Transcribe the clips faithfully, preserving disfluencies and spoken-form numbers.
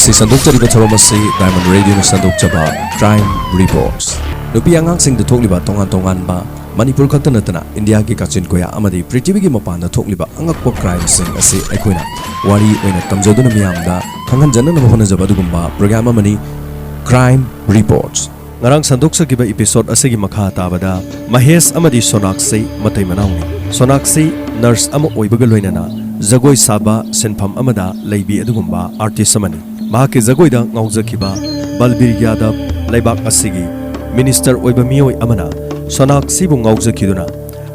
ꯁꯤ ꯁꯟꯗꯣꯛꯆꯔꯤꯕ ꯊꯧꯔꯝ ꯑꯁꯤ Diamond Radioꯅ ꯁꯟꯗꯣꯛꯆꯕ Crime Reports꯫ ꯅꯨꯄꯤ ꯑꯉꯥꯡꯁꯤꯡꯗ ꯊꯣꯛꯂꯤꯕ ꯇꯣꯉꯥꯟ ꯇꯣꯉꯥꯟꯕ, ꯃꯅꯤꯄꯨꯔ ꯈꯛꯇ ꯅꯠꯇꯅ ꯏꯟꯗꯤꯌꯥꯒꯤ ꯀꯥꯆꯤꯟ ꯀꯣꯌꯥ ꯑꯃꯗꯤ ꯄ꯭ꯔꯤꯊꯤꯕꯤꯒꯤ ꯃꯄꯥꯟꯗ ꯊꯣꯛꯂꯤꯕ ꯑꯉꯛꯄ crimeꯁꯤꯡ ꯑꯁꯤ ꯑꯩꯈꯣꯏꯅ ꯋꯥꯔꯤ ꯑꯣꯏꯅ ꯇꯝꯖꯗꯨꯅ ꯃꯤꯌꯥꯝꯗ ꯈꯪꯍꯟꯖꯅꯅꯕ ꯍꯣꯠꯅꯖꯕ ꯑꯗꯨꯒꯨꯝꯕ program ꯑꯃꯅꯤ Crime Reports꯫ ꯉꯔꯥꯡ ꯁꯟꯗꯣꯛꯆꯈꯤꯕ episode ꯑꯁꯤꯒꯤ ꯃꯈꯥ ꯇꯥꯕꯗ ꯃꯍꯦꯁ ꯑꯃꯗꯤ ꯁꯣꯅꯥꯛꯁꯤ ꯃꯇꯩ ꯃꯅꯥꯎꯅꯤ꯫ ꯁꯣꯅꯥꯛꯁꯤ nurse ꯑꯃ ꯑꯣꯏꯕꯒ ꯂꯣꯏꯅꯅ ꯖꯒꯣꯏ ꯁꯥꯕ ꯁꯤꯟꯐꯝ ꯑꯃꯗ ꯂꯩꯕꯤ ꯑꯗꯨꯒꯨꯝꯕ artist ꯑꯃꯅꯤ꯫ ꯃꯍꯥꯛꯀꯤ ꯖꯒꯣꯏꯗ ꯉꯥꯎꯖꯈꯤꯕ ꯕꯜꯕꯤꯔ ꯌꯥꯗꯕ ꯂꯩꯕꯥꯛ ꯑꯁꯤꯒꯤ minister ꯑꯣꯏꯕ ꯃꯤꯑꯣꯏ ꯑꯃꯅ ꯁꯣꯅꯥꯛꯁꯤꯕꯨ ꯉꯥꯎꯖꯈꯤꯗꯨꯅ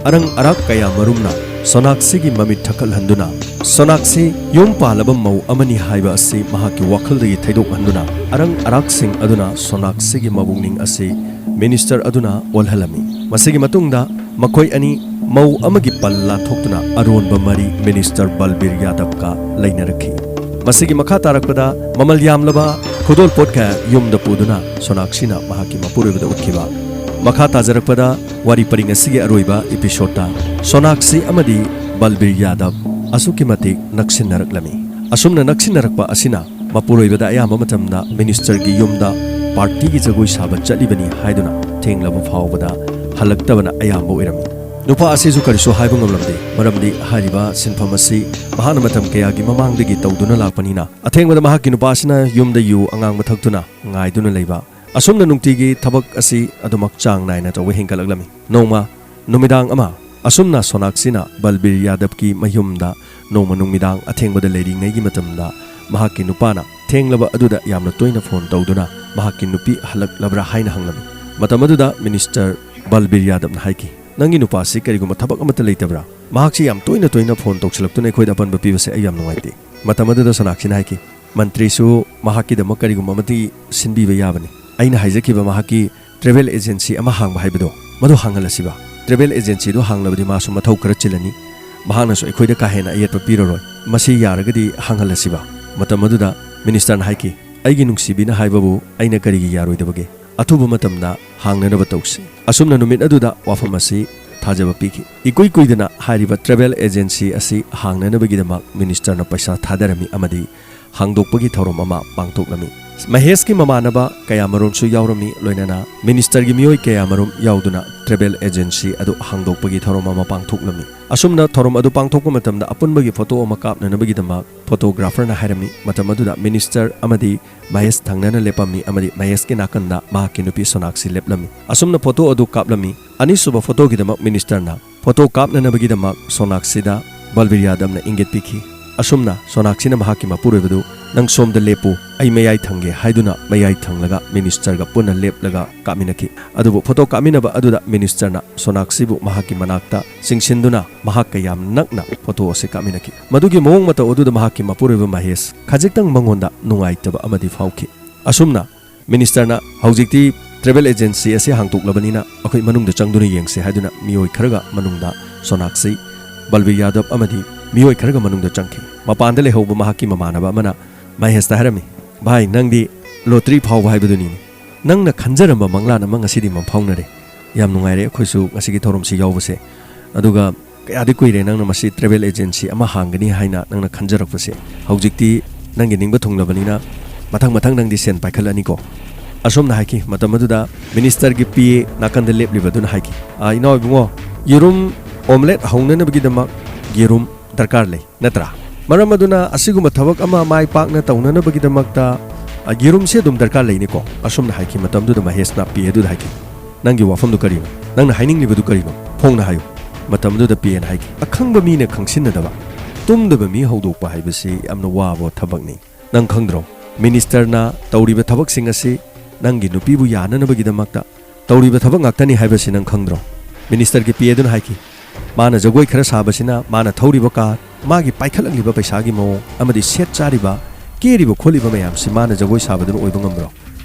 ꯑꯔꯪ ꯑꯔꯥꯛ ꯀꯌꯥ ꯃꯔꯨꯝꯅ ꯁꯣꯅꯥꯛꯁꯤꯒꯤ ꯃꯃꯤꯠ ꯊꯛꯀꯠꯍꯟꯗꯨꯅ ꯁꯣꯅꯥꯛꯁꯤ ꯌꯨꯝ ꯄꯥꯜꯂꯕ ꯃꯧ ꯑꯃꯅꯤ ꯍꯥꯏꯕ ꯑꯁꯤ ꯃꯍꯥꯛꯀꯤ ꯋꯥꯈꯜꯗꯒꯤ ꯊꯩꯗꯣꯛꯍꯟꯗꯨꯅ ꯑꯔꯪ ꯑꯔꯥꯛꯁꯤꯡ ꯑꯗꯨꯅ ꯁꯣꯅꯥꯛꯁꯤꯒꯤ ꯃꯕꯨꯛꯅꯤꯡ ꯑꯁꯤ minister ꯑꯗꯨꯅ ꯑꯣꯜꯍꯜꯂꯝꯃꯤ꯫ ꯃꯁꯤꯒꯤ ꯃꯇꯨꯡꯗ ꯃꯈꯣꯏ ꯑꯅꯤ ꯃꯧ ꯑꯃꯒꯤ ꯄꯜ ꯂꯥꯟꯊꯣꯛꯇꯨꯅ ꯑꯔꯣꯟꯕ ꯃꯔꯤ minister ꯕꯜꯕꯤꯔ ꯌꯥꯗꯕꯀ ꯂꯩꯅꯔꯛꯈꯤ꯫ ꯃꯁꯤꯒꯤ ꯃꯈꯥ ꯇꯥꯔꯛꯄꯗ ꯃꯃꯜ ꯌꯥꯝꯂꯕ ꯈꯨꯗꯣꯜꯄꯣꯠ ꯀꯌꯥ ꯌꯨꯝꯗ ꯄꯨꯗꯨꯅ ꯁꯣꯅꯥꯛꯁꯤꯅ ꯃꯍꯥꯛꯀꯤ ꯃꯄꯨꯔꯣꯏꯕꯗ ꯎꯠꯈꯤꯕ꯫ ꯃꯈꯥ ꯇꯥꯖꯔꯛꯄꯗ ꯋꯥꯔꯤ ꯄꯔꯤꯡ ꯑꯁꯤꯒꯤ ꯑꯔꯣꯏꯕ episodeꯇ ꯁꯣꯅꯥꯛꯁꯤ ꯑꯃꯗꯤ ꯕꯜꯕꯤꯔ ꯌꯥꯗꯕ ꯑꯁꯨꯛꯀꯤ ꯃꯇꯤꯛ ꯅꯛꯁꯤꯟꯅꯔꯛꯂꯝꯃꯤ꯫ ꯑꯁꯨꯝꯅ ꯅꯛꯁꯤꯟꯅꯔꯛꯄ ꯑꯁꯤꯅ ꯃꯄꯨꯔꯣꯏꯕꯗ ꯑꯌꯥꯝꯕ ꯃꯇꯝꯗ ministerꯒꯤ ꯌꯨꯝꯗ partyꯒꯤ ꯖꯒꯣꯏ ꯁꯥꯕ ꯆꯠꯂꯤꯕꯅꯤ ꯍꯥꯏꯗꯨꯅ ꯊꯦꯡꯂꯕ ꯐꯥꯎꯕꯗ ꯍꯜꯂꯛꯇꯕꯅ ꯑꯌꯥꯝꯕ ꯑꯣꯏꯔꯝꯃꯤ꯫ ꯅꯨꯄꯥ ꯑꯁꯤꯁꯨ ꯀꯔꯤꯁꯨ ꯍꯥꯏꯕ ꯉꯝꯂꯝꯗꯦ, ꯃꯔꯝꯗꯤ ꯍꯥꯏꯔꯤꯕ ꯁꯤꯟꯐꯝ ꯑꯁꯤ ꯃꯍꯥꯛꯅ ꯃꯇꯝ ꯀꯌꯥꯒꯤ ꯃꯃꯥꯡꯗꯒꯤ ꯇꯧꯗꯨꯅ ꯂꯥꯛꯄꯅꯤꯅ꯫ ꯑꯊꯦꯡꯕꯗ ꯃꯍꯥꯛꯀꯤ ꯅꯨꯄꯥꯁꯤꯅ ꯌꯨꯝꯗ ꯌꯨ ꯑꯉꯥꯡꯕ ꯊꯛꯇꯨꯅ ꯉꯥꯏꯗꯨꯅ ꯂꯩꯕ꯫ ꯑꯁꯨꯝꯅ ꯅꯨꯡꯇꯤꯒꯤ ꯊꯕꯛ ꯑꯁꯤ ꯑꯗꯨꯃꯛ ꯆꯥꯡ ꯅꯥꯏꯅ ꯇꯧꯕ ꯍꯦꯟꯒꯠꯂꯛꯂꯝꯃꯤ꯫ ꯅꯣꯡꯃ ꯅꯨꯃꯤꯗꯥꯡ ꯑꯃ ꯑꯁꯨꯝꯅ ꯁꯣꯅꯥꯛꯁꯤꯅ ꯕꯜꯕꯤꯔ ꯌꯥꯗꯕꯀꯤ ꯃꯌꯨꯝꯗ ꯅꯣꯡꯃ ꯅꯨꯃꯤꯗꯥꯡ ꯑꯊꯦꯡꯕꯗ ꯂꯩꯔꯤꯉꯩꯒꯤ ꯃꯇꯝꯗ ꯃꯍꯥꯛꯀꯤ ꯅꯨꯄꯥꯅ ꯊꯦꯡꯂꯕ ꯑꯗꯨꯗ ꯌꯥꯝꯅ ꯇꯣꯏꯅ phone ꯇꯧꯗꯨꯅ ꯃꯍꯥꯛꯀꯤ ꯅꯨꯄꯤ ꯍꯜꯂꯛꯂꯕ꯭ꯔꯥ ꯍꯥꯏꯅ ꯍꯪꯂꯝꯃꯤ꯫ ꯃꯇꯝ ꯑꯗꯨꯗ minister ꯕꯜꯕꯤꯔ ꯌꯥꯗꯕꯅ ꯍꯥꯏꯈꯤ, "ꯅꯪꯒꯤ ꯅꯨꯄꯥꯁꯤ ꯀꯔꯤꯒꯨꯝꯕ ꯊꯕꯛ ꯑꯃꯠꯇ ꯂꯩꯇꯕ꯭ꯔꯥ? ꯃꯍꯥꯛꯁꯤ ꯌꯥꯝ ꯇꯣꯏꯅ ꯇꯣꯏꯅ phone ꯇꯧꯁꯤꯜꯂꯛꯇꯨꯅ ꯑꯩꯈꯣꯏꯗ ꯑꯄꯟꯕ ꯄꯤꯕꯁꯦ ꯑꯩ ꯌꯥꯝ ꯅꯨꯡꯉꯥꯏꯇꯦ꯫" ꯃꯇꯝ ꯑꯗꯨꯗ ꯁꯣꯅꯥꯛꯁꯤꯅ ꯍꯥꯏꯈꯤ, "ꯃꯟꯇ꯭ꯔꯤꯁꯨ ꯃꯍꯥꯛꯀꯤꯗꯃꯛ ꯀꯔꯤꯒꯨꯝꯕ ꯑꯃꯗꯤ ꯁꯤꯟꯕꯤꯕ ꯌꯥꯕꯅꯤ꯫ ꯑꯩꯅ ꯍꯥꯏꯖꯈꯤꯕ ꯃꯍꯥꯛꯀꯤ travel agency ꯑꯃ ꯍꯥꯡꯕ ꯍꯥꯏꯕꯗꯣ, ꯃꯗꯨ ꯍꯥꯡꯍꯜꯂꯁꯤꯕ꯫ Travel agencyꯗꯨ ꯍꯥꯡꯂꯕꯗꯤ ꯃꯥꯁꯨ ꯃꯊꯧ ꯈꯔ ꯆꯤꯜꯂꯅꯤ, ꯃꯍꯥꯛꯅꯁꯨ ꯑꯩꯈꯣꯏꯗ ꯀꯥ ꯍꯦꯟꯅ ꯑꯌꯦꯠꯄ ꯄꯤꯔꯔꯣꯏ꯫ ꯃꯁꯤ ꯌꯥꯔꯒꯗꯤ ꯍꯥꯡꯍꯜꯂꯁꯤꯕ꯫" ꯃꯇꯝ ꯑꯗꯨꯗ ministerꯅ ꯍꯥꯏꯈꯤ, "ꯑꯩꯒꯤ ꯅꯨꯡꯁꯤꯕꯤꯅ ꯍꯥꯏꯕꯕꯨ ꯑꯩꯅ ꯀꯔꯤꯒꯤ ꯌꯥꯔꯣꯏꯗꯕꯒꯦ? ꯑꯊꯨꯕ ꯃꯇꯝꯗ ꯍꯥꯡꯅꯅꯕ ꯇꯧꯁꯤ꯫" ꯑꯁꯨꯝꯅ ꯅꯨꯃꯤꯠ ꯑꯗꯨꯗ ꯋꯥꯐꯝ ꯑꯁꯤ ꯊꯥꯖꯕ ꯄꯤꯈꯤ꯫ ꯏꯀꯨꯏ ꯀꯨꯏꯗꯅ ꯍꯥꯏꯔꯤꯕ travel agency ꯑꯁꯤ ꯍꯥꯡꯅꯅꯕꯒꯤꯗꯃꯛ ministerꯅ ꯄꯩꯁꯥ ꯊꯥꯗꯔꯝꯃꯤ ꯑꯃꯗꯤ ꯍꯥꯡꯗꯣꯛꯄꯒꯤ ꯊꯧꯔꯝ ꯑꯃ ꯄꯥꯡꯊꯣꯛꯂꯝꯃꯤ꯫ ꯃꯍꯦꯁꯀꯤ ꯃꯃꯥꯟꯅꯕ ꯀꯌꯥꯃꯔꯨꯝꯁꯨ ꯌꯥꯎꯔꯝꯃꯤ, ꯂꯣꯏꯅꯅ ꯃꯤꯅꯤꯁꯇꯔꯒꯤ ꯃꯤꯑꯣꯏ ꯀꯌꯥꯃꯔꯨꯝ ꯌꯥꯎꯗꯨꯅ ꯇ꯭ꯔꯦꯚꯦꯜ ꯑꯦꯖꯦꯟꯁꯤ ꯑꯗꯨ ꯍꯥꯡꯗꯣꯛꯄꯒꯤ ꯊꯧꯔꯝ ꯑꯃ ꯄꯥꯡꯊꯣꯛꯂꯝꯃꯤ꯫ ꯑꯁꯨꯝꯅ ꯊꯧꯔꯝ ꯑꯗꯨ ꯄꯥꯡꯊꯣꯛꯄ ꯃꯇꯝꯗ ꯑꯄꯨꯟꯕꯒꯤ ꯐꯣꯇꯣ ꯑꯃ ꯀꯥꯞꯅꯅꯕꯒꯤꯗꯃꯛ ꯐꯣꯇꯣꯒ꯭ꯔꯥꯐꯔꯅ ꯍꯥꯏꯔꯝꯃꯤ꯫ ꯃꯇꯝ ꯑꯗꯨꯗ ꯃꯤꯅꯤꯁꯇꯔ ꯑꯃꯗꯤ ꯃꯍꯦꯁ ꯊꯪꯅꯅ ꯂꯦꯞꯄꯝꯃꯤ ꯑꯃꯗꯤ ꯃꯍꯦꯁꯀꯤ ꯅꯥꯀꯟꯗ ꯃꯍꯥꯛꯀꯤ ꯅꯨꯄꯤ ꯁꯣꯅꯥꯛꯁꯤ ꯂꯦꯞꯂꯝꯃꯤ꯫ ꯑꯁꯨꯝꯅ ꯐꯣꯇꯣ ꯑꯗꯨ ꯀꯥꯞꯂꯝꯃꯤ꯫ ꯑꯅꯤꯁꯨꯕ ꯐꯣꯇꯣꯒꯤꯗꯃꯛ ꯃꯤꯅꯤꯁꯇꯔꯅ ꯐꯣꯇꯣ ꯀꯥꯞꯅꯅꯕꯒꯤꯗꯃꯛ ꯁꯣꯅꯥꯛꯁꯤꯗ ꯕꯜꯕꯤꯔꯤꯌꯥꯗꯝꯅ ꯏꯪꯒꯤꯠ ꯄꯤꯈꯤ꯫ ꯑꯁꯨꯝꯅ ꯁꯣꯅꯥꯛꯁꯤꯅ ꯃꯍꯥꯛꯀꯤ ꯃꯄꯨꯔꯣꯏꯕꯗꯨ, "ꯅꯪ ꯁꯣꯝꯗ ꯂꯦꯞꯄꯨ, ꯑꯩ ꯃꯌꯥꯏ ꯊꯪꯒꯦ" ꯍꯥꯏꯗꯨꯅ ꯃꯌꯥꯏ ꯊꯪꯂꯒ ꯃꯤꯅꯤꯁꯇꯔꯒ ꯄꯨꯟꯅ ꯂꯦꯞꯂꯒ ꯀꯥꯞꯃꯤꯟꯅꯈꯤ꯫ ꯑꯗꯨꯕꯨ ꯐꯣꯇꯣ ꯀꯥꯞꯃꯤꯟꯅꯕ ꯑꯗꯨꯗ ꯃꯤꯅꯤꯁꯇꯔꯅ ꯁꯣꯅꯥꯛꯁꯤꯕꯨ ꯃꯍꯥꯛꯀꯤ ꯃꯅꯥꯛꯇ ꯆꯤꯡꯁꯤꯟꯗꯨꯅ ꯃꯍꯥꯛꯀ ꯌꯥꯝ ꯅꯛꯅ ꯐꯣꯇꯣ ꯑꯁꯤ ꯀꯥꯞꯃꯤꯟꯅꯈꯤ꯫ ꯃꯗꯨꯒꯤ ꯃꯑꯣꯡ ꯃꯇꯧ ꯑꯗꯨꯗ ꯃꯍꯥꯛꯀꯤ ꯃꯄꯨꯔꯣꯏꯕ ꯃꯍꯦꯁ ꯈꯖꯤꯛꯇꯪ ꯃꯉꯣꯟꯗ ꯅꯨꯡꯉꯥꯏꯇꯕ ꯑꯃꯗꯤ ꯐꯥꯎꯈꯤ꯫ ꯑꯁꯨꯝꯅ ꯃꯤꯅꯤꯁꯇꯔꯅ ꯍꯧꯖꯤꯛꯇꯤ ꯇ꯭ꯔꯦꯚꯦꯜ ꯑꯦꯖꯦꯟꯁꯤ ꯑꯁꯤ ꯍꯥꯡꯗꯣꯛꯂꯕꯅꯤꯅ ꯑꯩꯈꯣꯏ ꯃꯅꯨꯡꯗ ꯆꯪꯗꯨꯅ ꯌꯦꯡꯁꯤ ꯍꯥꯏꯗꯨꯅ ꯃꯤꯑꯣꯏ ꯈꯔꯒ ꯃꯅꯨꯡꯗ ꯁꯣꯅꯥꯛꯁꯤ, ꯕꯜꯕꯤꯔ ꯌꯥꯗꯕ ꯑꯃꯗꯤ ꯃꯤꯑꯣꯏ ꯈꯔꯒ ꯃꯅꯨꯡꯗ ꯆꯪꯈꯤ꯫ ꯃꯄꯥꯟꯗ ꯂꯩꯍꯧꯕ ꯃꯍꯥꯛꯀꯤ ꯃꯃꯥꯟꯅꯕ ꯑꯃꯅ ꯃꯍꯦꯁꯇ ꯍꯥꯏꯔꯝꯃꯤ, "ꯚꯥꯏ, ꯅꯪꯗꯤ ꯂꯣꯇ꯭ꯔꯤ ꯐꯥꯎꯕ ꯍꯥꯏꯕꯗꯨꯅꯤꯅꯦ꯫ ꯅꯪꯅ ꯈꯟꯖꯔꯝꯕ ꯃꯪꯂꯥꯟ ꯑꯃ ꯉꯁꯤꯗꯤ ꯃꯪꯐꯥꯎꯅꯔꯦ꯫ ꯌꯥꯝ ꯅꯨꯡꯉꯥꯏꯔꯦ ꯑꯩꯈꯣꯏꯁꯨ ꯉꯁꯤꯒꯤ ꯊꯧꯔꯝꯁꯤ ꯌꯥꯎꯕꯁꯦ꯫ ꯑꯗꯨꯒ ꯀꯌꯥꯗꯤ ꯀꯨꯏꯔꯦ ꯅꯪꯅ ꯃꯁꯤ ꯇ꯭ꯔꯦꯚꯦꯜ ꯑꯦꯖꯦꯟꯁꯤ ꯑꯃ ꯍꯥꯡꯒꯅꯤ ꯍꯥꯏꯅ ꯅꯪꯅ ꯈꯟꯖꯔꯛꯄꯁꯦ꯫ ꯍꯧꯖꯤꯛꯇꯤ ꯅꯪꯒꯤ ꯅꯤꯡꯕ ꯊꯨꯡꯂꯕꯅꯤꯅ ꯃꯊꯪ ꯃꯊꯪ ꯅꯪꯗꯤ ꯁꯦꯟ ꯄꯥꯏꯈꯠꯂꯅꯤꯀꯣ?" ꯑꯁꯨꯝꯅ ꯍꯥꯏꯈꯤ꯫ ꯃꯇꯝ ꯑꯗꯨꯗ ꯃꯤꯅꯤꯁꯇꯔꯒꯤ ꯄꯤ ꯑꯦ ꯅꯥꯀꯟꯗ ꯂꯦꯞꯂꯤꯕꯗꯨꯅ ꯍꯥꯏꯈꯤ, "ꯑ, ꯏꯅꯥꯎ ꯏꯕꯨꯡꯉꯣ, ꯌꯦꯔꯨꯝ ꯑꯣꯝꯂꯦꯠ ꯍꯧꯅꯅꯕꯒꯤꯗꯃꯛ ꯌꯦꯔꯨꯝ ꯗꯔꯀꯥꯔ ꯂꯩ, ꯅꯠꯇ꯭ꯔꯥ? ꯃꯔꯝ ꯑꯗꯨꯅ ꯑꯁꯤꯒꯨꯝꯕ ꯊꯕꯛ ꯑꯃ ꯃꯥꯏ ꯄꯥꯛꯅ ꯇꯧꯅꯅꯕꯒꯤꯗꯃꯛꯇ, ꯑ, ꯌꯦꯔꯨꯝꯁꯦ ꯑꯗꯨꯝ ꯗꯔꯀꯥꯔ ꯂꯩꯅꯤꯀꯣ?" ꯑꯁꯨꯝꯅ ꯍꯥꯏꯈꯤ꯫ ꯃꯇꯝꯗꯨꯗ ꯃꯍꯦꯁꯅ ꯄꯤ ꯑꯦꯗꯨꯗ ꯍꯥꯏꯈꯤ, "ꯅꯪꯒꯤ ꯋꯥꯐꯝꯗꯨ ꯀꯔꯤꯅꯣ? ꯅꯪꯅ ꯍꯥꯏꯅꯤꯡꯂꯤꯕꯗꯨ ꯀꯔꯤꯅꯣ? ꯐꯣꯡꯅ ꯍꯥꯏꯌꯨ꯫" ꯃꯇꯝꯗꯨꯗ ꯄꯤ ꯑꯦꯅ ꯍꯥꯏꯈꯤ, "ꯑꯈꯪꯕ ꯃꯤꯅ ꯈꯪꯁꯤꯟꯅꯗꯕ, ꯇꯨꯝꯗꯕ ꯃꯤ ꯍꯧꯗꯣꯛꯄ ꯍꯥꯏꯕꯁꯤ ꯌꯥꯝꯅ ꯋꯥꯕ ꯊꯕꯛꯅꯤ꯫ ꯅꯪ ꯈꯪꯗ꯭ꯔꯣ? ꯃꯤꯅꯤꯁꯇꯔꯅ ꯇꯧꯔꯤꯕ ꯊꯕꯛꯁꯤꯡ ꯑꯁꯤ ꯅꯪꯒꯤ ꯅꯨꯄꯤꯕꯨ ꯌꯥꯅꯅꯕꯒꯤꯗꯃꯛꯇ ꯇꯧꯔꯤꯕ ꯊꯕꯛ ꯉꯥꯛꯇꯅꯤ ꯍꯥꯏꯕꯁꯤ ꯅꯪ ꯈꯪꯗ꯭ꯔꯣ?" ꯃꯤꯅꯤꯁꯇꯔꯒꯤ ꯄꯤ ꯑꯦꯗꯨꯅ ꯍꯥꯏꯈꯤ, "ꯃꯥꯅ ꯖꯒꯣꯏ ꯈꯔ ꯁꯥꯕꯁꯤꯅ, ꯃꯥꯅ ꯊꯧꯔꯤꯕ ꯀꯥꯔ, ꯃꯥꯒꯤ ꯄꯥꯏꯈꯠꯂꯛꯂꯤꯕ ꯄꯩꯁꯥꯒꯤ ꯃꯑꯣꯡ ꯑꯃꯗꯤ ꯁꯦꯠ ꯆꯥꯔꯤꯕ, ꯀꯦꯔꯤꯕ ꯈꯣꯠꯂꯤꯕ ꯃꯌꯥꯝꯁꯤ ꯃꯥꯅ ꯖꯒꯣꯏ ꯁꯥꯕꯗꯨꯅ ꯑꯣꯏꯕ ꯉꯝꯕ꯭ꯔꯣ?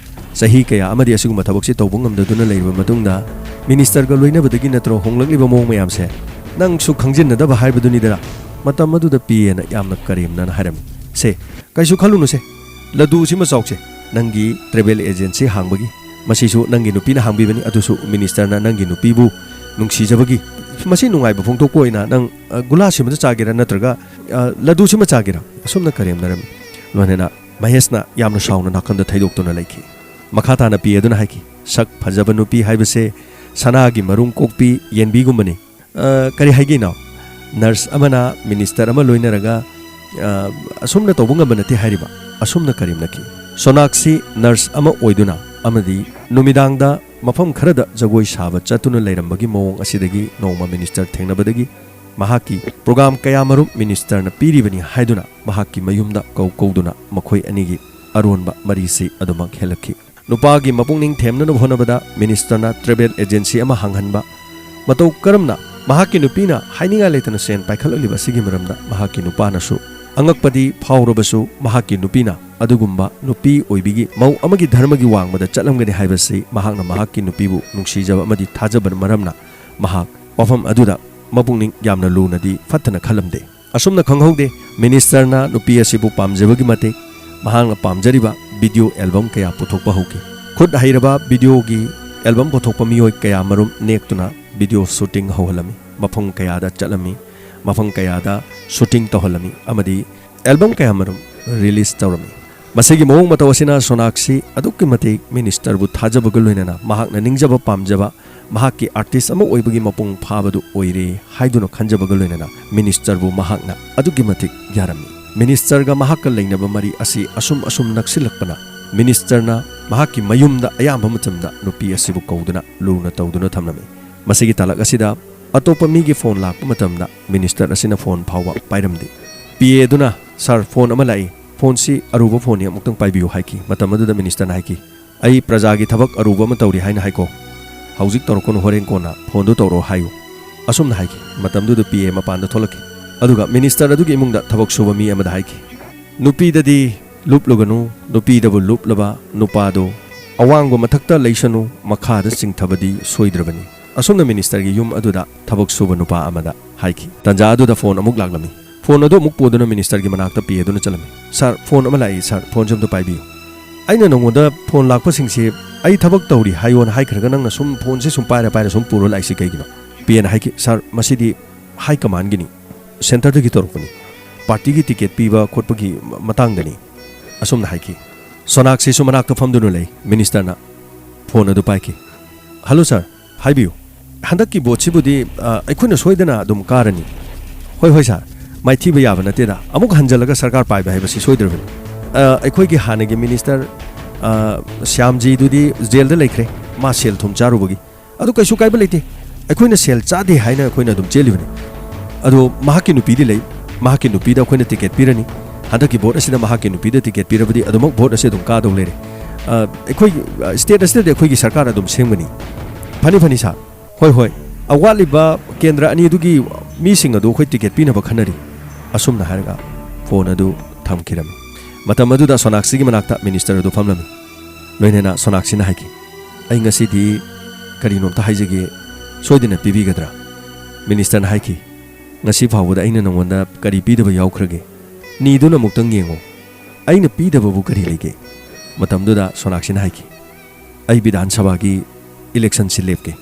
ꯆꯍꯤ ꯀꯌꯥ ꯑꯃꯗꯤ ꯑꯁꯤꯒꯨꯝꯕ ꯊꯕꯛꯁꯤ ꯇꯧꯕ ꯉꯝꯗꯗꯨꯅ ꯂꯩꯔꯕ ꯃꯇꯨꯡꯗ ꯃꯤꯅꯤꯁꯇꯔꯒ ꯂꯣꯏꯅꯕꯗꯒꯤ ꯅꯠꯇ꯭ꯔꯣ ꯍꯣꯡꯂꯛꯂꯤꯕ ꯃꯑꯣꯡ ꯃꯌꯥꯝꯁꯦ? ꯅꯪꯁꯨ ꯈꯪꯖꯤꯟꯅꯗꯕ ꯍꯥꯏꯕꯗꯨꯅꯤꯗꯅ꯫" ꯃꯇꯝ ꯑꯗꯨꯗ ꯄꯤ ꯑꯦꯅ ꯌꯥꯝꯅ ꯀꯔꯦꯝꯅꯅ ꯍꯥꯏꯔꯝꯃꯤ, "ꯁꯦ, ꯀꯩꯁꯨ ꯈꯜꯂꯨꯅꯨꯁꯦ, ꯂꯗꯨꯁꯤꯃ ꯆꯥꯎꯁꯦ, ꯅꯪꯒꯤ ꯇ꯭ꯔꯦꯚꯦꯜ ꯑꯦꯖꯦꯟꯁꯤ ꯍꯥꯡꯕꯒꯤ꯫ ꯃꯁꯤꯁꯨ ꯅꯪꯒꯤ ꯅꯨꯄꯤꯅ ꯍꯥꯡꯕꯤꯕꯅꯤ, ꯑꯗꯨꯁꯨ ꯃꯤꯅꯤꯁꯇꯔꯅ ꯅꯪꯒꯤ ꯅꯨꯄꯤꯕꯨ ꯅꯨꯡꯁꯤꯖꯕꯒꯤ꯫ ꯃꯁꯤ ꯅꯨꯡꯉꯥꯏꯕ ꯐꯣꯡꯗꯣꯛꯄ ꯑꯣꯏꯅ ꯅꯪ, ꯑ, ꯒꯨꯂꯥꯁꯤꯃꯗ ꯆꯥꯒꯦꯔꯥ ꯅꯠꯇ꯭ꯔꯒ, ꯑ, ꯂꯗꯨꯁꯤꯃ ꯆꯥꯒꯦꯔꯥ?" ꯑꯁꯨꯝꯅ ꯀꯔꯦꯝꯅꯔꯝꯃꯤ꯫ ꯂꯣꯏꯅꯅ ꯃꯍꯦꯁꯅ ꯌꯥꯝꯅ ꯁꯥꯎꯅ ꯅꯥꯀꯟꯗ ꯊꯩꯗꯣꯛꯇꯨꯅ ꯂꯩꯈꯤ꯫ ꯃꯈꯥ ꯇꯥꯅ ꯄꯤ ꯑꯦꯗꯨꯅ ꯍꯥꯏꯈꯤ, "ꯁꯛ ꯐꯖꯕ ꯅꯨꯄꯤ ꯍꯥꯏꯕꯁꯦ ꯁꯅꯥꯒꯤ ꯃꯔꯨꯝ ꯀꯣꯛꯄꯤ ꯌꯦꯟꯕꯤꯒꯨꯝꯕꯅꯤ꯫ ꯑ, ꯀꯔꯤ ꯍꯥꯏꯒꯦ ꯏꯅꯥꯎ? ꯅꯔꯁ ꯑꯃꯅ ꯃꯤꯅꯤꯁꯇꯔ ꯑꯃ ꯂꯣꯏꯅꯔꯒ, ꯑ, ꯑꯁꯨꯝꯅ ꯇꯧꯕ ꯉꯝꯕ ꯅꯠꯇꯦ" ꯍꯥꯏꯔꯤꯕ꯫ ꯑꯁꯨꯝꯅ ꯀꯔꯦꯝꯅꯈꯤ꯫ ꯁꯣꯅꯥꯛꯁꯤ ꯅꯔꯁ ꯑꯃ ꯑꯣꯏꯗꯨꯅ ꯑꯃꯗꯤ ꯅꯨꯃꯤꯗꯥꯡꯗ ꯃꯐꯝ ꯈꯔꯗ ꯖꯒꯣꯏ ꯁꯥꯕ ꯆꯠꯇꯨꯅ ꯂꯩꯔꯝꯕꯒꯤ ꯃꯑꯣꯡ ꯑꯁꯤꯗꯒꯤ ꯅꯣꯡꯃ ꯃꯤꯅꯤꯁꯇꯔ ꯊꯦꯡꯅꯕꯗꯒꯤ ꯃꯍꯥꯛꯀꯤ ꯄ꯭ꯔꯣꯒ꯭ꯔꯥꯝ ꯀꯌꯥꯃꯔꯨꯝ ꯃꯤꯅꯤꯁꯇꯔꯅ ꯄꯤꯔꯤꯕꯅꯤ ꯍꯥꯏꯗꯨꯅ ꯃꯍꯥꯛꯀꯤ ꯃꯌꯨꯝꯗ ꯀꯧ ꯀꯧꯗꯨꯅ ꯃꯈꯣꯏ ꯑꯅꯤꯒꯤ ꯑꯔꯣꯟꯕ ꯃꯔꯤꯁꯤ ꯑꯗꯨꯃꯛ ꯍꯦꯜꯂꯛꯈꯤ꯫ ꯅꯨꯄꯥꯒꯤ ꯃꯄꯨꯛꯅꯤꯡ ꯊꯦꯝꯅꯅꯕ ꯍꯣꯠꯅꯕꯗ ꯃꯤꯅꯤꯁꯇꯔꯅ ꯇ꯭ꯔꯦꯚꯦꯜ ꯑꯦꯖꯦꯟꯁꯤ ꯑꯃ ꯍꯥꯡꯍꯟꯕ, ꯃꯇꯧ ꯀꯔꯝꯅ ꯃꯍꯥꯛꯀꯤ ꯅꯨꯄꯤꯅ ꯍꯥꯏꯅꯤꯡꯉꯥꯏ ꯂꯩꯇꯅ ꯁꯦꯟ ꯄꯥꯏꯈꯠꯂꯛꯂꯤꯕ ꯑꯁꯤꯒꯤ ꯃꯔꯝꯗ ꯃꯍꯥꯛꯀꯤ ꯅꯨꯄꯥꯅꯁꯨ ꯑꯉꯛꯄꯗꯤ ꯐꯥꯎꯔꯕꯁꯨ, ꯃꯍꯥꯛꯀꯤ ꯅꯨꯄꯤꯅ ꯑꯗꯨꯒꯨꯝꯕ ꯅꯨꯄꯤ ꯑꯣꯏꯕꯤꯒꯤ ꯃꯧ ꯑꯃꯒꯤ ꯙꯔꯃꯒꯤ ꯋꯥꯡꯃꯗ ꯆꯠꯂꯝꯒꯅꯤ ꯍꯥꯏꯕꯁꯤ ꯃꯍꯥꯛꯅ ꯃꯍꯥꯛꯀꯤ ꯅꯨꯄꯤꯕꯨ ꯅꯨꯡꯁꯤꯖꯕ ꯑꯃꯗꯤ ꯊꯥꯖꯕ ꯃꯔꯝꯅ ꯃꯍꯥꯛ ꯋꯥꯐꯝ ꯑꯗꯨꯗ ꯃꯄꯨꯛꯅꯤꯡ ꯌꯥꯝꯅ ꯂꯨꯅꯗꯤ ꯐꯠꯇꯅ ꯈꯜꯂꯝꯗꯦ꯫ ꯑꯁꯨꯝꯅ ꯈꯪꯍꯧꯗꯦ, ꯃꯤꯅꯤꯁꯇꯔꯅ ꯅꯨꯄꯤ ꯑꯁꯤꯕꯨ ꯄꯥꯝꯖꯕꯒꯤ ꯃꯇꯤꯛ ꯃꯍꯥꯛꯅ ꯄꯥꯝꯖꯔꯤꯕ ꯚꯤꯗꯤꯑꯣ ꯑꯦꯜꯕꯝ ꯀꯌꯥ ꯄꯨꯊꯣꯛꯄ ꯍꯧꯈꯤ꯫ ꯈꯨꯠ ꯍꯩꯔꯕ ꯚꯤꯗꯤꯑꯣꯒꯤ ꯑꯦꯜꯕꯝ ꯄꯨꯊꯣꯛꯄ ꯃꯤꯑꯣꯏ ꯀꯌꯥ ꯃꯔꯨꯝ ꯅꯦꯛꯇꯨꯅ ꯚꯤꯗꯤꯑꯣ ꯁꯨꯇꯤꯡ ꯍꯧꯍꯜꯂꯝꯃꯤ꯫ ꯃꯐꯝ ꯀꯌꯥꯗ ꯆꯠꯂꯝꯃꯤ, ꯃꯐꯝ ꯀꯌꯥꯗ ꯁꯨꯇꯤꯡ ꯇꯧꯍꯜꯂꯝꯃꯤ ꯑꯃꯗꯤ ꯑꯦꯜꯕꯝ ꯀꯌꯥꯃꯔꯨꯝ ꯔꯤꯂꯤꯖ ꯇꯧꯔꯝꯃꯤ꯫ ꯃꯁꯤꯒꯤ ꯃꯑꯣꯡ ꯃꯇꯧ ꯑꯁꯤꯅ ꯁꯣꯅꯥꯛꯁꯤ ꯑꯗꯨꯛꯀꯤ ꯃꯇꯤꯛ ꯃꯤꯅꯤꯁꯇꯔꯕꯨ ꯊꯥꯖꯕꯒ ꯂꯣꯏꯅꯅ ꯃꯍꯥꯛꯅ ꯅꯤꯡꯖꯕ ꯄꯥꯝꯖꯕ ꯃꯍꯥꯛꯀꯤ ꯑꯥꯔꯇꯤꯁ ꯑꯃ ꯑꯣꯏꯕꯒꯤ ꯃꯄꯨꯡ ꯐꯥꯕꯗꯨ ꯑꯣꯏꯔꯦ ꯍꯥꯏꯗꯨꯅ ꯈꯟꯖꯕꯒ ꯂꯣꯏꯅꯅ ꯃꯤꯅꯤꯁꯇꯔꯕꯨ ꯃꯍꯥꯛꯅ ꯑꯗꯨꯛꯀꯤ ꯃꯇꯤꯛ ꯌꯥꯔꯝꯃꯤ꯫ ꯃꯤꯅꯤꯁꯇꯔꯒ ꯃꯍꯥꯛꯀ ꯂꯩꯅꯕ ꯃꯔꯤ ꯑꯁꯤ ꯑꯁꯨꯝ ꯑꯁꯨꯝ ꯅꯛꯁꯤꯜꯂꯛꯄꯅ ꯃꯤꯅꯤꯁꯇꯔꯅ ꯃꯍꯥꯛꯀꯤ ꯃꯌꯨꯝꯗ ꯑꯌꯥꯝꯕ ꯃꯇꯝꯗ ꯅꯨꯄꯤ ꯑꯁꯤꯕꯨ ꯀꯧꯗꯨꯅ ꯂꯨꯅ ꯇꯧꯗꯨꯅ ꯊꯝꯂꯝꯃꯤ꯫ ꯃꯁꯤꯒꯤ ꯇꯥꯂꯛ ꯑꯁꯤꯗ ꯑꯇꯣꯞꯄ ꯃꯤꯒꯤ ꯐꯣꯟ ꯂꯥꯛꯄ ꯃꯇꯝꯗ ꯃꯤꯅꯤꯁꯇꯔ ꯑꯁꯤꯅ ꯐꯣꯟ ꯐꯥꯎꯕ ꯄꯥꯏꯔꯝꯗꯦ꯫ ꯄꯤ ꯑꯦ ꯑꯗꯨꯅ, "ꯁꯥꯔ, ꯐꯣꯟ ꯑꯃ ꯂꯥꯛꯏ, ꯐꯣꯟꯁꯤ ꯑꯔꯨꯕ ꯐꯣꯟꯅꯤ, ꯑꯃꯨꯛꯇꯪ ꯄꯥꯏꯕꯤꯌꯨ" ꯍꯥꯏꯈꯤ꯫ ꯃꯇꯝ ꯑꯗꯨꯗ ꯃꯤꯅꯤꯁꯇꯔꯅ ꯍꯥꯏꯈꯤ, "ꯑꯩ ꯄ꯭ꯔꯖꯥꯒꯤ ꯊꯕꯛ ꯑꯔꯨꯕ ꯑꯃ ꯇꯧꯔꯤ ꯍꯥꯏꯅ ꯍꯥꯏꯀꯣ, ꯍꯧꯖꯤꯛ ꯇꯧꯔꯛꯀꯅꯨ, ꯍꯣꯔꯦꯟ ꯀꯣꯟꯅ ꯐꯣꯟꯗꯨ ꯇꯧꯔꯛꯑꯣ ꯍꯥꯏꯌꯨ"꯫ ꯑꯁꯨꯝꯅ ꯍꯥꯏꯈꯤ꯫ ꯃꯇꯝꯗꯨꯗ ꯄꯤ ꯑꯦ ꯃꯄꯥꯟꯗ ꯊꯣꯛꯂꯛꯈꯤ꯫ ꯑꯗꯨꯒ ꯃꯤꯅꯤꯁꯇꯔ ꯑꯗꯨꯒꯤ ꯏꯃꯨꯡꯗ ꯊꯕꯛ ꯁꯨꯕ ꯃꯤ ꯑꯃꯗ ꯍꯥꯏꯈꯤ, "ꯅꯨꯄꯤꯗꯗꯤ ꯂꯨꯞꯂꯨꯒꯅꯨ, ꯅꯨꯄꯤꯗꯕꯨ ꯂꯨꯞꯂꯕ ꯅꯨꯄꯥꯗꯨ ꯑꯋꯥꯡꯕ ꯃꯊꯛꯇ ꯂꯩꯁꯅꯨ, ꯃꯈꯥꯗ ꯆꯤꯡꯊꯕꯗꯤ ꯁꯣꯏꯗ꯭ꯔꯕꯅꯤ"꯫ ꯑꯁꯨꯝꯅ ꯃꯤꯅꯤꯁꯇꯔꯒꯤ ꯌꯨꯝ ꯑꯗꯨꯗ ꯊꯕꯛ ꯁꯨꯕ ꯅꯨꯄꯥ ꯑꯃꯗ ꯍꯥꯏꯈꯤ꯫ ꯇꯟꯖꯥ ꯑꯗꯨꯗ ꯐꯣꯟ ꯑꯃꯨꯛ ꯂꯥꯛꯂꯝꯃꯤ꯫ ꯐꯣꯟ ꯑꯗꯨ ꯑꯃꯨꯛ ꯄꯨꯗꯨꯅ ꯃꯤꯅꯤꯁꯇꯔꯒꯤ ꯃꯅꯥꯛꯇ ꯄꯤ ꯑꯦ ꯑꯗꯨꯅ ꯆꯠꯂꯝꯃꯤ꯫ "ꯁꯥꯔ, ꯐꯣꯟ ꯑꯃ ꯂꯥꯛꯏ ꯁꯥꯔ, ꯐꯣꯟꯁꯦ ꯑꯝꯇ ꯄꯥꯏꯕꯤꯌꯨ꯫ ꯑꯩꯅ ꯅꯉꯣꯟꯗ ꯐꯣꯟ ꯂꯥꯛꯄꯁꯤꯡꯁꯤ ꯑꯩ ꯊꯕꯛ ꯇꯧꯔꯤ ꯍꯥꯏꯌꯣꯅ ꯍꯥꯏꯈ꯭ꯔꯒ ꯅꯪꯅ ꯁꯨꯝ ꯐꯣꯟꯁꯦ ꯁꯨꯝ ꯄꯥꯏꯔ ꯄꯥꯏꯔ ꯁꯨꯝ ꯄꯨꯔ ꯂꯥꯛꯏꯁꯤ ꯀꯩꯒꯤꯅꯣ?" ꯄꯤ ꯑꯦꯅ ꯍꯥꯏꯈꯤ, "ꯁꯥꯔ, ꯃꯁꯤꯗꯤ ꯍꯥꯏ ꯀꯃꯥꯟꯒꯤꯅꯤ, ꯁꯦꯟꯇꯔꯗꯒꯤ ꯇꯧꯔꯛꯄꯅꯤ, ꯄꯥꯔꯇꯤꯒꯤ ꯇꯤꯀꯦꯠ ꯄꯤꯕ ꯈꯣꯠꯄꯒꯤ ꯃꯇꯥꯡꯗꯅꯤ"꯫ ꯑꯁꯨꯝꯅ ꯍꯥꯏꯈꯤ꯫ ꯁꯣꯅꯥꯛꯁꯤꯁꯨ ꯃꯅꯥꯛꯇ ꯐꯝꯗꯨꯅ ꯂꯩ꯫ ꯃꯤꯅꯤꯁꯇꯔꯅ ꯐꯣꯟ ꯑꯗꯨ ꯄꯥꯏꯈꯤ꯫ "ꯍꯜꯂꯣ ꯁꯥꯔ, ꯍꯥꯏꯕꯤꯌꯨ꯫ ꯍꯟꯗꯛꯀꯤ ꯚꯣꯠꯁꯤꯕꯨꯗꯤ, ꯑ, ꯑꯩꯈꯣꯏꯅ ꯁꯣꯏꯗꯅ ꯑꯗꯨꯝ ꯀꯥꯔꯅꯤ꯫" "ꯍꯣꯏ, ꯍꯣꯏ ꯁꯥꯔ, ꯃꯥꯏꯊꯤꯕ ꯌꯥꯕ ꯅꯠꯇꯦꯗ꯫ ꯑꯃꯨꯛ ꯍꯟꯖꯜꯂꯒ ꯁꯔꯀꯥꯔ ꯄꯥꯏꯕ ꯍꯥꯏꯕꯁꯤ ꯁꯣꯏꯗ꯭ꯔꯕꯅꯤ꯫ ꯑ, ꯑꯩꯈꯣꯏꯒꯤ ꯍꯥꯟꯅꯒꯤ ꯃꯤꯅꯤꯁꯇꯔ, ꯑ, ꯁ꯭ꯌꯥꯝꯖꯤꯗꯨꯗꯤ ꯖꯦꯜꯗ ꯂꯩꯈ꯭ꯔꯦ꯫ ꯃꯥ ꯁꯦꯜ ꯊꯨꯝ ꯆꯥꯔꯨꯕꯒꯤ꯫ ꯑꯗꯨ ꯀꯩꯁꯨ ꯀꯥꯏꯕ ꯂꯩꯇꯦ꯫ ꯑꯩꯈꯣꯏꯅ ꯁꯦꯜ ꯆꯥꯗꯦ ꯍꯥꯏꯅ ꯑꯩꯈꯣꯏꯅ ꯑꯗꯨꯝ ꯆꯦꯜꯂꯤꯕꯅꯤ꯫ ꯑꯗꯣ ꯃꯍꯥꯛꯀꯤ ꯅꯨꯄꯤꯗꯤ ꯂꯩ꯫ ꯃꯍꯥꯛꯀꯤ ꯅꯨꯄꯤꯗ ꯑꯩꯈꯣꯏꯅ ꯇꯤꯀꯦꯠ ꯄꯤꯔꯅꯤ꯫ ꯍꯟꯗꯛꯀꯤ ꯚꯣꯠ ꯑꯁꯤꯗ ꯃꯍꯥꯛꯀꯤ ꯅꯨꯄꯤꯗ ꯇꯤꯀꯦꯠ ꯄꯤꯔꯕꯗꯤ ꯑꯗꯨꯃꯛ ꯚꯣꯠ ꯑꯁꯤ ꯑꯗꯨꯝ ꯀꯥꯗꯧ ꯂꯩꯔꯦ꯫ ꯑ, ꯑꯩꯈꯣꯏ, ꯑ, ꯁ꯭ꯇꯦꯠ ꯑꯁꯤꯗꯗꯤ ꯑꯩꯈꯣꯏꯒꯤ ꯁꯔꯀꯥꯔ ꯑꯗꯨꯝ ꯁꯦꯝꯒꯅꯤ꯫" "ꯐꯅꯤ, ꯐꯅꯤ ꯁꯥꯔ꯫ ꯍꯣꯏ, ꯍꯣꯏ꯫ ꯑꯋꯥꯠꯂꯤꯕ ꯀꯦꯟꯗ꯭ꯔ ꯑꯅꯤꯗꯨꯒꯤ ꯃꯤꯁꯤꯡ ꯑꯗꯨ ꯑꯩꯈꯣꯏ ꯇꯤꯀꯦꯠ ꯄꯤꯅꯕ ꯈꯟꯅꯔꯤ꯫" ꯑꯁꯨꯝꯅ ꯍꯥꯏꯔꯒ ꯐꯣꯟ ꯑꯗꯨ ꯊꯝꯈꯤꯔꯝꯃꯤ꯫ ꯃꯇꯝ ꯑꯗꯨꯗ ꯁꯣꯅꯥꯛꯁꯤꯒꯤ ꯃꯅꯥꯛꯇ ꯃꯤꯅꯤꯁꯇꯔ ꯑꯗꯨ ꯐꯝꯂꯝꯃꯤ꯫ ꯂꯣꯏꯅꯅ ꯁꯣꯅꯥꯛꯁꯤꯅ ꯍꯥꯏꯈꯤ, "ꯑꯩ ꯉꯁꯤꯗꯤ ꯀꯔꯤꯅꯣꯝꯇ ꯍꯥꯏꯖꯒꯦ, ꯁꯣꯏꯗꯅ ꯄꯤꯕꯤꯒꯗ꯭ꯔꯥ?" ꯃꯤꯅꯤꯁꯇꯔꯅ ꯍꯥꯏꯈꯤ, "ꯉꯁꯤ ꯐꯥꯎꯕꯗ ꯑꯩꯅ ꯅꯉꯣꯟꯗ ꯀꯔꯤ ꯄꯤꯗꯕ ꯌꯥꯎꯈ꯭ꯔꯒꯦ? ꯅꯤꯗꯨꯅ ꯑꯃꯨꯛꯇꯪ ꯌꯦꯡꯉꯨ꯫ ꯑꯩꯅ ꯄꯤꯗꯕꯕꯨ ꯀꯔꯤ ꯂꯩꯒꯦ?" ꯃꯇꯝꯗꯨꯗ ꯁꯣꯅꯥꯛꯁꯤꯅ ꯍꯥꯏꯈꯤ, "ꯑꯩ ꯕꯤꯙꯥꯟ ꯁꯚꯥꯒꯤ ꯏꯂꯦꯛꯁꯟꯁꯤ ꯂꯦꯞꯀꯦ꯫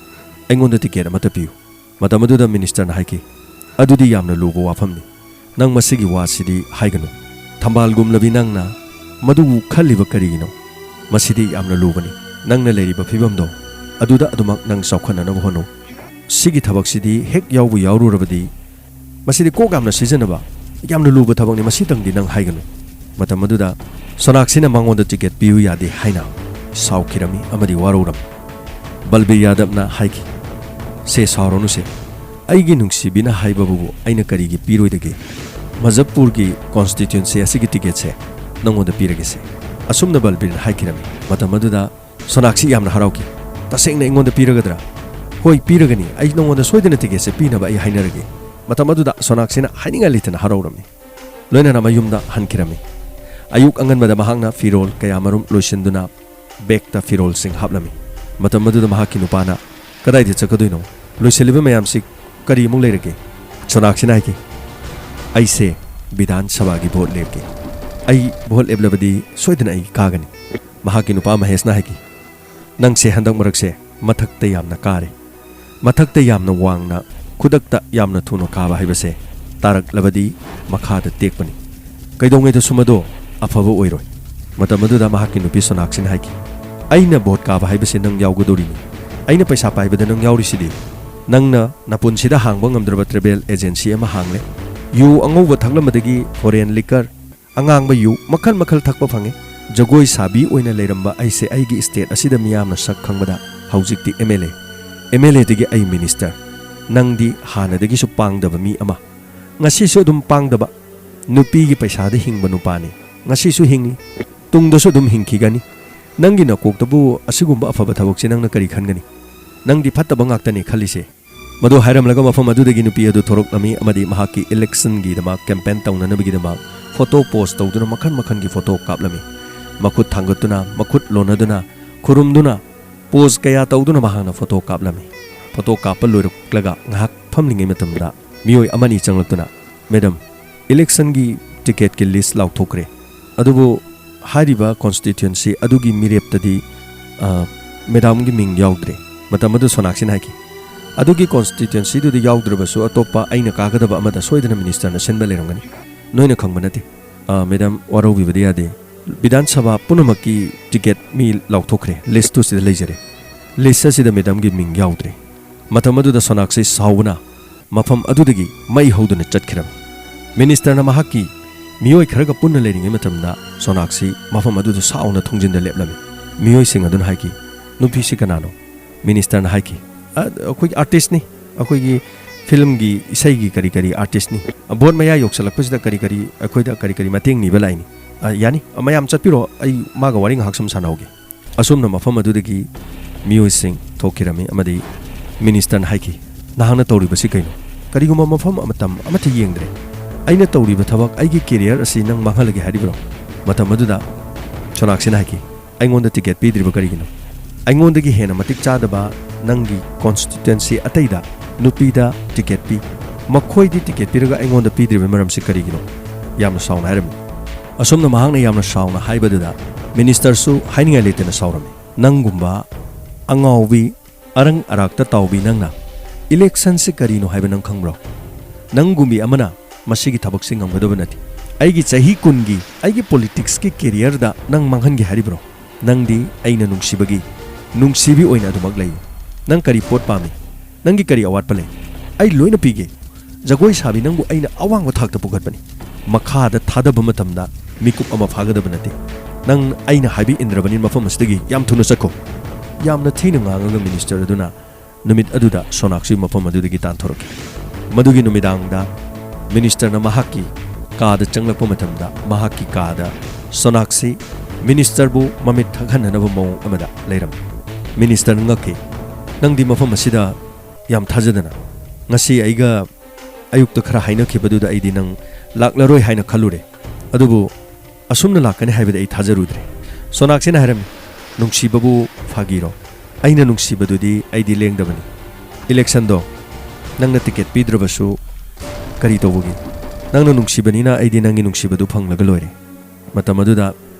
ꯑꯩꯉꯣꯟꯗ ꯇꯤꯀꯦꯠ ꯑꯃꯠꯇ ꯄꯤꯌꯨ꯫" ꯃꯇꯝ ꯑꯗꯨꯗ ꯃꯤꯅꯤꯁꯇꯔꯅ ꯍꯥꯏꯈꯤ, "ꯑꯗꯨꯗꯤ ꯌꯥꯝꯅ ꯂꯨꯕ ꯋꯥꯐꯝꯅꯤ꯫ ꯅꯪ ꯃꯁꯤꯒꯤ ꯋꯥꯁꯤꯗꯤ ꯍꯥꯏꯒꯅꯨ꯫ ꯊꯝꯕꯥꯜꯒꯨꯝꯂꯕꯤ ꯅꯪꯅ ꯃꯗꯨꯕꯨ ꯈꯜꯂꯤꯕ ꯀꯔꯤꯒꯤꯅꯣ? ꯃꯁꯤꯗꯤ ꯌꯥꯝꯅ ꯂꯨꯕꯅꯤ꯫ ꯅꯪꯅ ꯂꯩꯔꯤꯕ ꯐꯤꯕꯝꯗꯣ ꯑꯗꯨꯗ ꯑꯗꯨꯃꯛ ꯅꯪ ꯆꯥꯎꯈꯠꯅꯅꯕ ꯍꯣꯠꯅꯧ꯫ ꯁꯤꯒꯤ ꯊꯕꯛꯁꯤꯗꯤ ꯍꯦꯛ ꯌꯥꯎꯕꯨ ꯌꯥꯎꯔꯨꯔꯕꯗꯤ ꯃꯁꯤꯗꯤ ꯀꯣꯛ ꯌꯥꯝꯅ ꯁꯤꯖꯤꯟꯅꯕ, ꯌꯥꯝꯅ ꯂꯨꯕ ꯊꯕꯛꯅꯤ, ꯃꯁꯤꯇꯪꯗꯤ ꯅꯪ ꯍꯥꯏꯒꯅꯨ꯫" ꯃꯇꯝ ꯑꯗꯨꯗ ꯁꯣꯅꯥꯛꯁꯤꯅ ꯃꯉꯣꯟꯗ ꯇꯤꯀꯦꯠ ꯄꯤꯌꯨ ꯌꯥꯗꯦ ꯍꯥꯏꯅ ꯁꯥꯎꯈꯤꯔꯝꯃꯤ ꯑꯃꯗꯤ ꯋꯥꯔꯧꯔꯝꯃꯤ꯫ ꯕꯜꯕꯤꯔ ꯌꯥꯗꯕꯅ ꯍꯥꯏꯈꯤ, "ꯁꯦ, ꯁꯥꯎꯔꯅꯨꯁꯦ꯫ ꯑꯩꯒꯤ ꯅꯨꯡꯁꯤꯕꯤꯅ ꯍꯥꯏꯕꯕꯨ ꯑꯩꯅ ꯀꯔꯤꯒꯤ ꯄꯤꯔꯣꯏꯗꯒꯦ? ꯃꯖꯞꯄꯨꯔꯒꯤ ꯀꯣꯟꯁꯇꯤꯇ꯭ꯌꯨꯟꯁꯤ ꯑꯁꯤꯒꯤ ꯇꯤꯀꯦꯠꯁꯦ ꯅꯉꯣꯟꯗ ꯄꯤꯔꯒꯦꯁꯦ꯫" ꯑꯁꯨꯝꯅ ꯕꯜꯕꯤꯔꯅ ꯍꯥꯏꯈꯤꯔꯝꯃꯤ꯫ ꯃꯇꯝ ꯑꯗꯨꯗ ꯁꯣꯅꯥꯛꯁꯤ ꯌꯥꯝꯅ ꯍꯔꯥꯎꯈꯤ꯫ "ꯇꯁꯦꯡꯅ ꯑꯩꯉꯣꯟꯗ ꯄꯤꯔꯒꯗ꯭ꯔꯥ?" "ꯍꯣꯏ, ꯄꯤꯔꯒꯅꯤ꯫ ꯑꯩ ꯅꯉꯣꯟꯗ ꯁꯣꯏꯗꯅ ꯇꯤꯀꯦꯠꯁꯦ ꯄꯤꯅꯕ ꯑꯩ ꯍꯥꯏꯅꯔꯒꯦ꯫" ꯃꯇꯝ ꯑꯗꯨꯗ ꯁꯣꯅꯥꯛꯁꯤꯅ ꯍꯥꯏꯅꯤꯡꯉꯥꯏ ꯂꯩꯇꯅ ꯍꯔꯥꯎꯔꯝꯃꯤ꯫ ꯂꯣꯏꯅꯅ ꯃꯌꯨꯝꯗ ꯍꯟꯈꯤꯔꯝꯃꯤ꯫ ꯑꯌꯨꯛ ꯑꯉꯟꯕꯗ ꯃꯍꯥꯛꯅ ꯐꯤꯔꯣꯜ ꯀꯌꯥꯃꯔꯨꯝ ꯂꯣꯏꯁꯤꯟꯗꯨꯅ ꯕꯦꯒꯇ ꯐꯤꯔꯣꯜꯁꯤꯡ ꯍꯥꯞꯂꯝꯃꯤ꯫ ꯃꯇꯝ ꯑꯗꯨꯗ ꯃꯍꯥꯛꯀꯤ ꯅꯨꯄꯥꯅ, "ꯀꯗꯥꯏꯗ ꯆꯠꯀꯗꯣꯏꯅꯣ? ꯂꯣꯏꯁꯤꯜꯂꯤꯕ ꯃꯌꯥꯝꯁꯤ ꯀꯔꯤ ꯑꯃꯨꯛ ꯂꯩꯔꯒꯦ?" ꯁꯣꯅꯥꯛꯁꯤꯅ ꯍꯥꯏꯈꯤ, "ꯑꯩꯁꯦ ꯕꯤꯙꯥꯟ ꯁꯚꯥꯒꯤ ꯚꯣꯠ ꯂꯦꯞꯀꯦ꯫ ꯑꯩ ꯚꯣꯠ ꯂꯦꯞꯂꯕꯗꯤ ꯁꯣꯏꯗꯅ ꯑꯩ ꯀꯥꯒꯅꯤ꯫" ꯃꯍꯥꯛꯀꯤ ꯅꯨꯄꯥ ꯃꯍꯦꯁꯅ ꯍꯥꯏꯈꯤ, "ꯅꯪꯁꯦ ꯍꯟꯗꯛ ꯃꯔꯛꯁꯦ ꯃꯊꯛꯇ ꯌꯥꯝꯅ ꯀꯥꯔꯦ꯫ ꯃꯊꯛꯇ ꯌꯥꯝꯅ ꯋꯥꯡꯅ, ꯈꯨꯗꯛꯇ ꯌꯥꯝꯅ ꯊꯨꯅ ꯀꯥꯕ ꯍꯥꯏꯕꯁꯦ ꯇꯥꯔꯛꯂꯕꯗꯤ ꯃꯈꯥꯗ ꯇꯦꯛꯄꯅꯤ꯫ ꯀꯩꯗꯧꯉꯩꯗꯁꯨ ꯃꯗꯣ ꯑꯐꯕ ꯑꯣꯏꯔꯣꯏ꯫ ꯃꯇꯝ ꯑꯗꯨꯗ ꯃꯍꯥꯛꯀꯤ ꯅꯨꯄꯤ ꯁꯣꯅꯥꯛꯁꯤꯅ ꯍꯥꯏꯈꯤ, "ꯑꯩꯅ ꯚꯣꯠ ꯀꯥꯕ ꯍꯥꯏꯕꯁꯤ ꯅꯪ ꯌꯥꯎꯒꯗꯧꯔꯤꯅꯤ꯫ ꯑꯩꯅ ꯄꯩꯁꯥ ꯄꯥꯏꯕꯗ ꯅꯪ ꯌꯥꯎꯔꯤꯁꯤꯗꯤ꯫ ꯅꯪꯅ ꯅꯄꯨꯟꯁꯤꯗ ꯍꯥꯡꯕ ꯉꯝꯗ꯭ꯔꯕ ꯇ꯭ꯔꯦꯚꯦꯜ ꯑꯦꯖꯦꯟꯁꯤ ꯑꯃ ꯍꯥꯡꯂꯦ꯫ ꯌꯨ ꯑꯉꯧꯕ ꯊꯛꯂꯝꯕꯗꯒꯤ ꯐꯣꯔꯦꯟ ꯂꯤꯀꯔ, ꯑꯉꯥꯡꯕ ꯌꯨ ꯃꯈꯜ ꯃꯈꯜ ꯊꯛꯄ ꯐꯪꯉꯦ꯫ ꯖꯒꯣꯏ ꯁꯥꯕꯤ ꯑꯣꯏꯅ ꯂꯩꯔꯝꯕ ꯑꯩꯁꯦ ꯑꯩꯒꯤ ꯁ꯭ꯇꯦꯠ ꯑꯁꯤꯗ ꯃꯤꯌꯥꯝꯅ ꯁꯛ ꯈꯪꯕꯗ ꯍꯧꯖꯤꯛꯇꯤ M L A, M L ꯑꯦꯗꯒꯤ ꯑꯩ ꯃꯤꯅꯤꯁꯇꯔ꯫ ꯅꯪꯗꯤ ꯍꯥꯟꯅꯗꯒꯤꯁꯨ ꯄꯥꯡꯗꯕ ꯃꯤ ꯑꯃ, ꯉꯁꯤꯁꯨ ꯑꯗꯨꯝ ꯄꯥꯡꯗꯕ, ꯅꯨꯄꯤꯒꯤ ꯄꯩꯁꯥꯗ ꯍꯤꯡꯕ ꯅꯨꯄꯥꯅꯤ꯫ ꯉꯁꯤꯁꯨ ꯍꯤꯡꯂꯤ, ꯇꯨꯡꯗꯁꯨ ꯑꯗꯨꯝ ꯍꯤꯡꯈꯤꯒꯅꯤ꯫ ꯅꯪꯒꯤ ꯅꯀꯣꯛꯇꯕꯨ ꯑꯁꯤꯒꯨꯝꯕ ꯑꯐꯕ ꯊꯕꯛꯁꯦ ꯅꯪꯅ ꯀꯔꯤ ꯈꯟꯒꯅꯤ? ꯅꯪꯗꯤ ꯐꯠꯇꯕ ꯉꯥꯛꯇꯅꯤ ꯈꯜꯂꯤꯁꯦ"꯫ ꯃꯗꯨ ꯍꯥꯏꯔꯝꯂꯒ ꯃꯐꯝ ꯑꯗꯨꯗꯒꯤ ꯅꯨꯄꯤ ꯑꯗꯨ ꯊꯣꯔꯛꯂꯝꯃꯤ ꯑꯃꯗꯤ ꯃꯍꯥꯛꯀꯤ ꯏꯂꯦꯛꯁꯟꯒꯤꯗꯃꯛ ꯀꯦꯝꯄꯦꯟ ꯇꯧꯅꯅꯕꯒꯤꯗꯃꯛ ꯐꯣꯇꯣ ꯄꯣꯁ ꯇꯧꯗꯨꯅ ꯃꯈꯜ ꯃꯈꯜꯒꯤ ꯐꯣꯇꯣ ꯀꯥꯞꯂꯝꯃꯤ꯫ ꯃꯈꯨꯠ ꯊꯥꯡꯒꯠꯇꯨꯅ, ꯃꯈꯨꯠ ꯂꯣꯟꯅꯗꯨꯅ, ꯈꯨꯔꯨꯝꯗꯨꯅ, ꯄꯣꯁ ꯀꯌꯥ ꯇꯧꯗꯨꯅ ꯃꯍꯥꯛꯅ ꯐꯣꯇꯣ ꯀꯥꯞꯂꯝꯃꯤ꯫ ꯐꯣꯇꯣ ꯀꯥꯞꯄ ꯂꯣꯏꯔꯛꯂꯒ ꯉꯥꯏꯍꯥꯛ ꯐꯝꯂꯤꯉꯩ ꯃꯇꯝꯗ ꯃꯤꯑꯣꯏ ꯑꯃꯅꯤ ꯆꯪꯂꯛꯇꯨꯅ, "ꯃꯦꯗꯝ, ꯏꯂꯦꯛꯁꯟꯒꯤ ꯇꯤꯀꯦꯠꯀꯤ ꯂꯤꯁ ꯂꯥꯎꯊꯣꯛꯈ꯭ꯔꯦ꯫ ꯑꯗꯨꯕꯨ ꯍꯥꯏꯔꯤꯕ ꯀꯣꯟꯁꯇꯤꯇ꯭ꯋꯦꯟꯁꯤ ꯑꯗꯨꯒꯤ ꯃꯤꯔꯦꯞꯇꯗꯤ, ꯑ, ꯃꯦꯗꯥꯝꯒꯤ ꯃꯤꯡ ꯌꯥꯎꯗ꯭ꯔꯦ"꯫ ꯃꯇꯝ ꯑꯗꯨ ꯁꯣꯅꯥꯛꯁꯤꯅ ꯍꯥꯏꯈꯤ, "ꯑꯗꯨꯒꯤ ꯀꯣꯟꯁꯇꯤꯇ꯭ꯋꯦꯟꯁꯤꯗꯨꯗ ꯌꯥꯎꯗ꯭ꯔꯕꯁꯨ ꯑꯇꯣꯞꯄ ꯑꯩꯅ ꯀꯥꯒꯗꯕ ꯑꯃꯗ ꯁꯣꯏꯗꯅ ꯃꯤꯅꯤꯁꯇꯔꯅ ꯁꯤꯟꯕ ꯂꯩꯔꯝꯒꯅꯤ꯫ ꯅꯣꯏꯅ ꯈꯪꯕ ꯅꯠꯇꯦ"꯫ "ꯑ, ꯃꯦꯗꯥꯝ, ꯋꯥꯔꯧꯕꯤꯕꯗꯤ ꯌꯥꯗꯦ꯫ ꯕꯤꯙꯥꯟ ꯁꯚꯥ ꯄꯨꯝꯅꯃꯛꯀꯤ ꯇꯤꯀꯦꯠ ꯃꯤ ꯂꯥꯎꯊꯣꯛꯈ꯭ꯔꯦ꯫ ꯂꯤꯁꯇꯨ ꯁꯤꯗ ꯂꯩꯖꯔꯦ꯫ ꯂꯤꯁ ꯑꯁꯤꯗ ꯃꯦꯗꯥꯝꯒꯤ ꯃꯤꯡ ꯌꯥꯎꯗ꯭ꯔꯦ"꯫ ꯃꯇꯝ ꯑꯗꯨꯗ ꯁꯣꯅꯥꯛꯁꯤ ꯁꯥꯎꯕꯅ ꯃꯐꯝ ꯑꯗꯨꯗꯒꯤ ꯃꯩ ꯍꯧꯗꯨꯅ ꯆꯠꯈꯤꯔꯝꯃꯤ꯫ ꯃꯤꯅꯤꯁꯇꯔꯅ ꯃꯍꯥꯛꯀꯤ ꯃꯤꯑꯣꯏ ꯈꯔꯒ ꯄꯨꯟꯅ ꯂꯩꯔꯤꯉꯩ ꯃꯇꯝꯗ ꯁꯣꯅꯥꯛꯁꯤ ꯃꯐꯝ ꯑꯗꯨꯗ ꯁꯥꯎꯅ ꯊꯣꯡꯖꯤꯟꯗ ꯂꯦꯞꯂꯝꯃꯤ꯫ ꯃꯤꯑꯣꯏꯁꯤꯡ ꯑꯗꯨꯅ ꯍꯥꯏꯈꯤ, "ꯅꯨꯄꯤꯁꯤ ꯀꯅꯥꯅꯣ?" ꯃꯤꯅꯤꯁꯇꯔꯅ ꯍꯥꯏꯈꯤ, "ꯑ, ꯑꯩꯈꯣꯏꯒꯤ ꯑꯥꯔꯇꯤꯁꯅꯤ, ꯑꯩꯈꯣꯏꯒꯤ ꯐꯤꯂꯝꯒꯤ, ꯏꯁꯩꯒꯤ ꯀꯔꯤ ꯀꯔꯤ ꯑꯥꯔꯇꯤꯁꯅꯤ꯫ ꯚꯣꯠ ꯃꯌꯥ ꯌꯧꯁꯜꯂꯛꯄꯁꯤꯗ ꯀꯔꯤ ꯀꯔꯤ ꯑꯩꯈꯣꯏꯗ ꯀꯔꯤ ꯀꯔꯤ ꯃꯇꯦꯡ ꯅꯤꯕ ꯂꯥꯛꯏꯅꯤ꯫ ꯑ, ꯌꯥꯅꯤ, ꯃꯌꯥꯝ ꯆꯠꯄꯤꯔꯣ, ꯑꯩ ꯃꯥꯒ ꯋꯥꯔꯤ ꯉꯥꯏꯍꯥꯛ ꯁꯨꯝ ꯁꯥꯟꯅꯍꯧꯒꯦ"꯫ ꯑꯁꯨꯝꯅ ꯃꯐꯝ ꯑꯗꯨꯗꯒꯤ ꯃꯤꯑꯣꯏꯁꯤꯡ ꯊꯣꯛꯈꯤꯔꯝꯃꯤ ꯑꯃꯗꯤ ꯃꯤꯅꯤꯁꯇꯔꯅ ꯍꯥꯏꯈꯤ, "ꯅꯍꯥꯛꯅ ꯇꯧꯔꯤꯕꯁꯤ ꯀꯩꯅꯣ? ꯀꯔꯤꯒꯨꯝꯕ ꯃꯐꯝ ꯃꯇꯝ ꯑꯃꯠꯇ ꯌꯦꯡꯗ꯭ꯔꯦ꯫ ꯑꯩꯅ ꯇꯧꯔꯤꯕ ꯊꯕꯛ, ꯑꯩꯒꯤ ꯀꯦꯔꯤꯌꯔ ꯑꯁꯤ ꯅꯪ ꯃꯥꯡꯍꯜꯂꯒꯦ ꯍꯥꯏꯔꯤꯕ꯭ꯔꯣ?" ꯃꯇꯝ ꯑꯗꯨꯗ ꯁꯣꯅꯥꯛꯁꯤꯅ ꯍꯥꯏꯈꯤ, "ꯑꯩꯉꯣꯟꯗ ꯇꯤꯀꯦꯠ ꯄꯤꯗ꯭ꯔꯤꯕ ꯀꯔꯤꯒꯤꯅꯣ? ꯑꯩꯉꯣꯟꯗꯒꯤ ꯍꯦꯟꯅ ꯃꯇꯤꯛ ꯆꯥꯗꯕ ꯅꯪꯒꯤ ꯀꯣꯟꯁꯇꯤꯇ꯭ꯋꯦꯟꯁꯤ ꯑꯇꯩꯗ ꯅꯨꯄꯤꯗ ꯇꯤꯀꯦꯠ ꯄꯤ꯫ ꯃꯈꯣꯏꯗꯤ ꯇꯤꯀꯦꯠ ꯄꯤꯔꯒ ꯑꯩꯉꯣꯟꯗ ꯄꯤꯗ꯭ꯔꯤꯕ ꯃꯔꯝꯁꯤ ꯀꯔꯤꯒꯤꯅꯣ?" ꯌꯥꯝꯅ ꯁꯥꯎꯅ ꯍꯥꯏꯔꯝꯃꯤ꯫ ꯑꯁꯨꯝꯅ ꯃꯍꯥꯛꯅ ꯌꯥꯝꯅ ꯁꯥꯎꯅ ꯍꯥꯏꯕꯗꯨꯗ ꯃꯤꯅꯤꯁꯇꯔꯁꯨ ꯍꯥꯏꯅꯤꯡꯉꯥꯏ ꯂꯩꯇꯅ ꯁꯥꯎꯔꯝꯃꯤ꯫ "ꯅꯪꯒꯨꯝꯕ ꯑꯉꯥꯎꯕꯤ, ꯑꯔꯪ ꯑꯔꯥꯛꯇ ꯇꯥꯎꯕꯤ ꯅꯪꯅ ꯏꯂꯦꯛꯁꯟꯁꯤ ꯀꯔꯤꯅꯣ ꯍꯥꯏꯕ ꯅꯪ ꯈꯪꯕ꯭ꯔꯣ? ꯅꯪꯒꯨꯝꯕꯤ ꯑꯃꯅ ꯃꯁꯤꯒꯤ ꯊꯕꯛꯁꯤ ꯉꯝꯒꯗꯕ ꯅꯠꯇꯦ"꯫ ꯑꯩꯒꯤ ꯆꯍꯤ ꯀꯨꯟꯒꯤ ꯑꯩꯒꯤ ꯄꯣꯂꯤꯇꯤꯛꯁꯀꯤ ꯀꯦꯔꯤꯌꯔꯗ ꯅꯪ ꯃꯥꯡꯍꯟꯒꯦ ꯍꯥꯏꯔꯤꯕ꯭ꯔꯣ? ꯅꯪꯗꯤ ꯑꯩꯅ ꯅꯨꯡꯁꯤꯕꯒꯤ ꯅꯨꯡꯁꯤꯕꯤ ꯑꯣꯏꯅ ꯑꯗꯨꯃꯛ ꯂꯩꯌꯨ꯫ ꯅꯪ ꯀꯔꯤ ꯄꯣꯠ ꯄꯥꯝꯃꯤ? ꯅꯪꯒꯤ ꯀꯔꯤ ꯑꯋꯥꯠꯄ ꯂꯩ? ꯑꯩ ꯂꯣꯏꯅ ꯄꯤꯒꯦ꯫ ꯖꯒꯣꯏ ꯁꯥꯕꯤ ꯅꯪꯕꯨ ꯑꯩꯅ ꯑꯋꯥꯡꯕ ꯊꯥꯛꯇ ꯄꯨꯈꯠꯄꯅꯤ꯫ ꯃꯈꯥꯗ ꯊꯥꯗꯕ ꯃꯇꯝꯗ ꯃꯤꯀꯨꯞ ꯑꯃ ꯐꯥꯒꯗꯕ ꯅꯠꯇꯦ꯫ ꯅꯪ ꯑꯩꯅ ꯍꯥꯏꯕ ꯏꯟꯗ꯭ꯔꯕꯅꯤ, ꯃꯐꯝ ꯑꯁꯤꯗꯒꯤ ꯌꯥꯝ ꯊꯨꯅ ꯆꯠꯈꯣ꯫ ꯌꯥꯝꯅ ꯊꯤꯅ ꯉꯥꯡꯉꯒ ꯃꯤꯅꯤꯁꯇꯔ ꯑꯗꯨꯅ ꯅꯨꯃꯤꯠ ꯑꯗꯨꯗ ꯁꯣꯅꯥꯛꯁꯤ ꯃꯐꯝ ꯑꯗꯨꯗꯒꯤ ꯇꯥꯟꯊꯣꯔꯛꯈꯤ꯫ ꯃꯗꯨꯒꯤ ꯅꯨꯃꯤꯗꯥꯡꯗ ꯃꯤꯅꯤꯁꯇꯔꯅ ꯃꯍꯥꯛꯀꯤ ꯀꯥꯗ ꯆꯪꯂꯛꯄ ꯃꯇꯝꯗ ꯃꯍꯥꯛꯀꯤ ꯀꯥꯗ ꯁꯣꯅꯥꯛꯁꯤ ꯃꯤꯅꯤꯁꯇꯔꯕꯨ ꯃꯃꯤꯠ ꯊꯛꯍꯟꯅꯅꯕ ꯃꯑꯣꯡ ꯑꯃꯗ ꯂꯩꯔꯝꯃꯤ꯫ ꯃꯤꯅꯤꯁꯇꯔꯅ ꯉꯛꯈꯤ꯫ "ꯅꯪꯗꯤ ꯃꯐꯝ ꯑꯁꯤꯗ ꯌꯥꯝ ꯊꯥꯖꯗꯅ? ꯉꯁꯤ ꯑꯩꯒ ꯑꯌꯨꯛꯇ ꯈꯔ ꯍꯥꯏꯅꯈꯤꯕꯗꯨꯗ ꯑꯩꯗꯤ ꯅꯪ ꯂꯥꯛꯂꯔꯣꯏ ꯍꯥꯏꯅ ꯈꯜꯂꯨꯔꯦ꯫ ꯑꯗꯨꯕꯨ ꯑꯁꯨꯝꯅ ꯂꯥꯛꯀꯅꯤ ꯍꯥꯏꯕꯗꯤ ꯑꯩ ꯊꯥꯖꯔꯨꯗ꯭ꯔꯦ꯫" ꯁꯣꯅꯥꯛꯁꯤꯅ ꯍꯥꯏꯔꯝꯃꯤ, "ꯅꯨꯡꯁꯤꯕꯕꯨ ꯐꯥꯒꯤꯔꯣ? ꯑꯩꯅ ꯅꯨꯡꯁꯤꯕꯗꯨꯗꯤ ꯑꯩꯗꯤ ꯂꯦꯡꯗꯕꯅꯤ꯫ ꯏꯂꯦꯛꯁꯟꯗꯣ ꯅꯪꯅ ꯇꯤꯀꯦꯠ ꯄꯤꯗ꯭ꯔꯕꯁꯨ ꯀꯔꯤ ꯇꯧꯕꯒꯦ? ꯅꯪꯅ ꯅꯨꯡꯁꯤꯕꯅꯤꯅ ꯑꯩꯗꯤ ꯅꯪꯒꯤ ꯅꯨꯡꯁꯤꯕꯗꯨ ꯐꯪꯂꯒ ꯂꯣꯏꯔꯦ꯫" ꯃꯇꯝ ꯑꯗꯨꯗ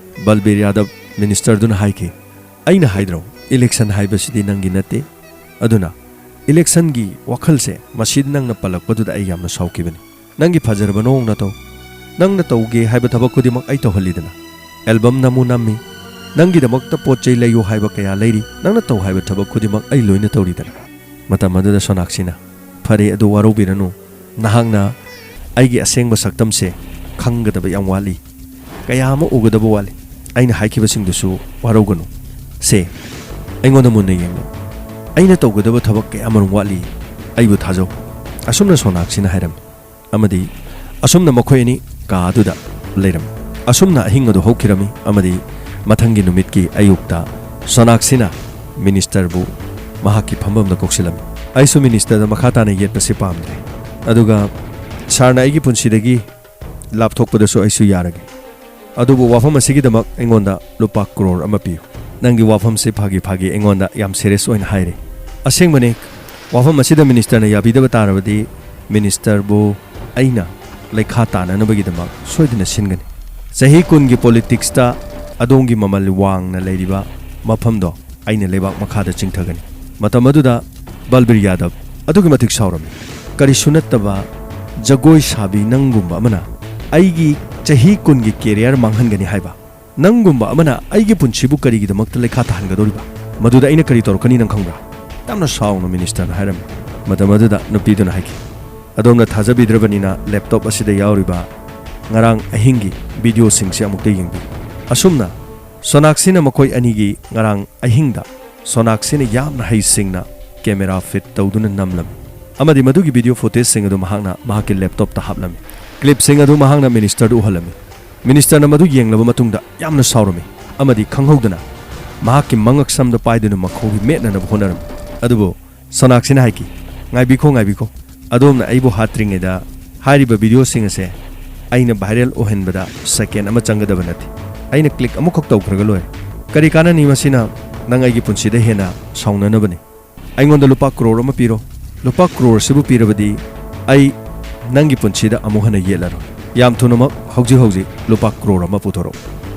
ꯕꯜꯕꯤꯔ ꯌꯥꯗꯕ ꯃꯤꯅꯤꯁꯇꯔꯗꯨꯅ ꯍꯥꯏꯈꯤ, "ꯑꯩꯅ ꯍꯥꯏꯗ꯭ꯔꯣ, ꯏꯂꯦꯛꯁꯟ ꯍꯥꯏꯕꯁꯤꯗꯤ ꯅꯪꯒꯤ ꯅꯠꯇꯦ꯫ ꯑꯗꯨꯅ ꯏꯂꯦꯛꯁꯟꯒꯤ ꯋꯥꯈꯜꯁꯦ ꯃꯁꯤ ꯅꯪꯅ ꯄꯜꯂꯛꯄꯗꯨꯗ ꯑꯩ ꯌꯥꯝꯅ ꯁꯥꯎꯈꯤꯕꯅꯤ꯫ ꯅꯪꯒꯤ ꯐꯖꯔꯕ ꯅꯑꯣꯡ ꯅꯇꯧ, ꯅꯪꯅ ꯇꯧꯒꯦ ꯍꯥꯏꯕ ꯊꯕꯛ ꯈꯨꯗꯤꯡꯃꯛ ꯑꯩ ꯇꯧꯍꯜꯂꯤꯗꯅ꯫ ꯑꯦꯜꯕꯝ ꯅꯝꯃꯨ ꯅꯝꯃꯤ, ꯅꯪꯒꯤꯗꯃꯛꯇ ꯄꯣꯠ ꯆꯩ ꯂꯩꯌꯨ ꯍꯥꯏꯕ ꯀꯌꯥ ꯂꯩꯔꯤ, ꯅꯪꯅ ꯇꯧ ꯍꯥꯏꯕ ꯊꯕꯛ ꯈꯨꯗꯤꯡꯃꯛ ꯑꯩ ꯂꯣꯏꯅ ꯇꯧꯔꯤꯗꯅ꯫" ꯃꯇꯝ ꯑꯗꯨꯗ ꯁꯣꯅꯥꯛꯁꯤꯅ, "ꯐꯔꯦ, ꯑꯗꯨ ꯋꯥꯔꯧꯕꯤꯔꯅꯨ, ꯅꯍꯥꯛꯅ ꯑꯩꯒꯤ ꯑꯁꯦꯡꯕ ꯁꯛꯇꯝꯁꯦ ꯈꯪꯒꯗꯕ ꯌꯥꯝ ꯋꯥꯠꯂꯤ꯫ ꯀꯌꯥ ꯑꯃ ꯎꯒꯗꯕ ꯋꯥꯠꯂꯤ꯫ ꯑꯩꯅ ꯍꯥꯏꯈꯤꯕꯁꯤꯡꯗꯨꯁꯨ ꯋꯥꯔꯧꯒꯅꯨ꯫ ꯁꯦ, ꯑꯩꯉꯣꯟꯗ ꯃꯨꯟꯅ ꯌꯦꯡꯂꯨ꯫ ꯑꯩꯅ ꯇꯧꯒꯗꯕ ꯊꯕꯛ ꯀꯌꯥꯃꯔꯨꯝ ꯋꯥꯠꯂꯤ꯫ ꯑꯩꯕꯨ ꯊꯥꯖꯧ꯫" ꯑꯁꯨꯝꯅ ꯁꯣꯅꯥꯛꯁꯤꯅ ꯍꯥꯏꯔꯝꯃꯤ꯫ ꯑꯃꯗꯤ ꯑꯁꯨꯝꯅ ꯃꯈꯣꯏ ꯑꯅꯤ ꯀꯥ ꯑꯗꯨꯗ ꯂꯩꯔꯝꯃꯤ꯫ ꯑꯁꯨꯝꯅ ꯑꯍꯤꯡ ꯑꯗꯨ ꯍꯧꯈꯤꯔꯝꯃꯤ ꯑꯃꯗꯤ ꯃꯊꯪꯒꯤ ꯅꯨꯃꯤꯠꯀꯤ ꯑꯌꯨꯛꯇ ꯁꯣꯅꯥꯛꯁꯤꯅ ꯃꯤꯅꯤꯁꯇꯔꯕꯨ ꯃꯍꯥꯛꯀꯤ ꯐꯝꯐꯝꯗ ꯀꯧꯁꯤꯜꯂꯝꯃꯤ꯫ ꯑꯩꯁꯨ ꯃꯤꯅꯤꯁꯇꯔꯗ ꯃꯈꯥ ꯇꯥꯅ ꯌꯦꯠꯄꯁꯤ ꯄꯥꯝꯗ꯭ꯔꯦ꯫ ꯑꯗꯨꯒ ꯁꯥꯔꯅ ꯑꯩꯒꯤ ꯄꯨꯟꯁꯤꯗꯒꯤ ꯂꯥꯞꯊꯣꯛꯄꯗꯁꯨ ꯑꯩꯁꯨ ꯌꯥꯔꯒꯦ꯫ ꯑꯗꯨꯕꯨ ꯋꯥꯐꯝ ꯑꯁꯤꯒꯤꯗꯃꯛ ꯑꯩꯉꯣꯟꯗ ꯂꯨꯄꯥ ꯀ꯭ꯔꯣꯔ ꯑꯃ ꯄꯤꯌꯨ꯫ ꯅꯪꯒꯤ ꯋꯥꯐꯝꯁꯤ ꯐꯥꯒꯤ ꯐꯥꯒꯤ ꯑꯩꯉꯣꯟꯗ ꯌꯥꯝ ꯁꯦꯔꯤꯌꯁ ꯑꯣꯏꯅ ꯍꯥꯏꯔꯦ꯫ ꯑꯁꯦꯡꯕꯅꯦ, ꯋꯥꯐꯝ ꯑꯁꯤꯗ ꯃꯤꯅꯤꯁꯇꯔꯅ ꯌꯥꯕꯤꯗꯕ ꯇꯥꯔꯕꯗꯤ ꯃꯤꯅꯤꯁꯇꯔꯕꯨ ꯑꯩꯅ ꯂꯩꯈꯥ ꯇꯥꯅꯅꯕꯒꯤꯗꯃꯛ ꯁꯣꯏꯗꯅ ꯁꯤꯟꯒꯅꯤ꯫ ꯆꯍꯤ ꯀꯨꯟꯒꯤ ꯄꯣꯂꯤꯇꯤꯛꯁꯇ ꯑꯗꯣꯝꯒꯤ ꯃꯃꯜ ꯋꯥꯡꯅ ꯂꯩꯔꯤꯕ ꯃꯐꯝꯗꯣ ꯑꯩꯅ ꯂꯩꯕꯥꯛ ꯃꯈꯥꯗ ꯆꯤꯡꯊꯒꯅꯤ꯫ ꯃꯇꯝ ꯑꯗꯨꯗ ꯕꯜꯕꯤꯔ ꯌꯥꯗꯕ ꯑꯗꯨꯛꯀꯤ ꯃꯇꯤꯛ ꯁꯥꯎꯔꯝꯃꯤ꯫ "ꯀꯔꯤꯁꯨ ꯅꯠꯇꯕ ꯖꯒꯣꯏ ꯁꯥꯕꯤ ꯅꯪꯒꯨꯝꯕ ꯑꯃꯅ ꯑꯩꯒꯤ ꯆꯍꯤ ꯀꯨꯟꯒꯤ ꯀꯦꯔꯤꯌꯔ ꯃꯥꯡꯍꯟꯒꯅꯤ ꯍꯥꯏꯕ? ꯅꯪꯒꯨꯝꯕ ꯑꯃꯅ ꯑꯩꯒꯤ ꯄꯨꯟꯁꯤꯕꯨ ꯀꯔꯤꯒꯤꯗꯃꯛꯇ ꯂꯩꯈꯥ ꯇꯥꯍꯟꯒꯗꯧꯔꯤꯕ? ꯃꯗꯨꯗ ꯑꯩꯅ ꯀꯔꯤ ꯇꯧꯔꯛꯀꯅꯤ ꯅꯪ ꯈꯪꯕ꯭ꯔꯥ?" ꯌꯥꯝꯅ ꯁꯥꯎꯅ ꯃꯤꯅꯤꯁꯇꯔꯅ ꯍꯥꯏꯔꯝꯃꯤ꯫ ꯃꯇꯝ ꯑꯗꯨꯗ ꯅꯨꯄꯤꯗꯨꯅ ꯍꯥꯏꯈꯤ, "ꯑꯗꯣꯝꯅ ꯊꯥꯖꯕꯤꯗ꯭ꯔꯕꯅꯤꯅ ꯂꯦꯞꯇꯣꯞ ꯑꯁꯤꯗ ꯌꯥꯎꯔꯤꯕ ꯉꯔꯥꯡ ꯑꯍꯤꯡꯒꯤ ꯚꯤꯗꯤꯑꯣꯁꯤꯡꯁꯤ ꯑꯃꯨꯛꯇ ꯌꯦꯡꯕꯤꯌꯨ꯫" ꯑꯁꯨꯝꯅ ꯁꯣꯅꯥꯛꯁꯤꯅ ꯃꯈꯣꯏ ꯑꯅꯤꯒꯤ ꯉꯔꯥꯡ ꯑꯍꯤꯡꯗ ꯁꯣꯅꯥꯛꯁꯤꯅ ꯌꯥꯝꯅ ꯍꯩꯁꯤꯡꯅ ꯀꯦꯃꯦꯔꯥ ꯐꯤꯠ ꯇꯧꯗꯨꯅ ꯅꯝꯂꯝꯃꯤ ꯑꯃꯗꯤ ꯃꯗꯨꯒꯤ ꯚꯤꯗꯤꯑꯣ ꯐꯨꯇꯦꯖꯁꯤꯡ ꯑꯗꯨ ꯃꯍꯥꯛꯅ ꯃꯍꯥꯛꯀꯤ ꯂꯦꯞꯇꯣꯞꯇ ꯍꯥꯞꯂꯝꯃꯤ꯫ ꯀ꯭ꯂꯤꯞꯁꯤꯡ ꯑꯗꯨ ꯃꯍꯥꯛꯅ ꯃꯤꯅꯤꯁꯇꯔꯗ ꯎꯍꯜꯂꯝꯃꯤ꯫ ꯃꯤꯅꯤꯁꯇꯔꯅ ꯃꯗꯨ ꯌꯦꯡꯂꯕ ꯃꯇꯨꯡꯗ ꯌꯥꯝꯅ ꯁꯥꯎꯔꯝꯃꯤ ꯑꯃꯗꯤ ꯈꯪꯍꯧꯗꯅ ꯃꯍꯥꯛꯀꯤ ꯃꯉꯛꯁꯝꯗ ꯄꯥꯏꯗꯨꯅ ꯃꯈꯣꯡꯒꯤ ꯃꯦꯠꯅꯅꯕ ꯍꯣꯠꯅꯔꯝꯃꯤ꯫ ꯑꯗꯨꯕꯨ ꯁꯣꯅꯥꯛꯁꯤꯅ ꯍꯥꯏꯈꯤ, "ꯉꯥꯏꯕꯤꯈꯣ, ꯉꯥꯏꯕꯤꯈꯣ꯫ ꯑꯗꯣꯝꯅ ꯑꯩꯕꯨ ꯍꯥꯠꯇ꯭ꯔꯤꯉꯩꯗ ꯍꯥꯏꯔꯤꯕ ꯚꯤꯗꯤꯑꯣꯁꯤꯡ ꯑꯁꯦ ꯑꯩꯅ ꯚꯥꯏꯔꯦꯜ ꯑꯣꯏꯍꯟꯕꯗ ꯁꯦꯀꯦꯟ ꯑꯃ ꯆꯪꯒꯗꯕ ꯅꯠꯇꯦ꯫ ꯑꯩꯅ ꯀ꯭ꯂꯤꯛ ꯑꯃꯈꯛ ꯇꯧꯈ꯭ꯔꯒ ꯂꯣꯏꯔꯦ꯫ ꯀꯔꯤ ꯀꯥꯟꯅꯅꯤ ꯃꯁꯤꯅ? ꯅꯪ ꯑꯩꯒꯤ ꯄꯨꯟꯁꯤꯗ ꯍꯦꯟꯅ ꯁꯥꯎꯅꯅꯕꯅꯤ꯫ ꯑꯩꯉꯣꯟꯗ ꯂꯨꯄꯥ ꯀ꯭ꯔꯣꯔ ꯑꯃ ꯄꯤꯔꯣ꯫ ꯂꯨꯄꯥ ꯀ꯭ꯔꯣꯔ ꯑꯁꯤꯕꯨ ꯄꯤꯔꯕꯗꯤ ꯑꯩ ꯅꯪꯒꯤ ꯄꯨꯟꯁꯤꯗ ꯑꯃꯨꯛ ꯍꯟꯅ ꯌꯦꯠꯂꯔꯣꯏ꯫ ꯌꯥꯝ ꯊꯨꯅꯃꯛ ꯍꯧꯖꯤꯛ ꯍꯧꯖꯤꯛ ꯂꯨꯄꯥ ꯀ꯭ꯔꯣꯔ ꯑꯃ ꯄꯨꯊꯣꯔꯛꯎ꯫"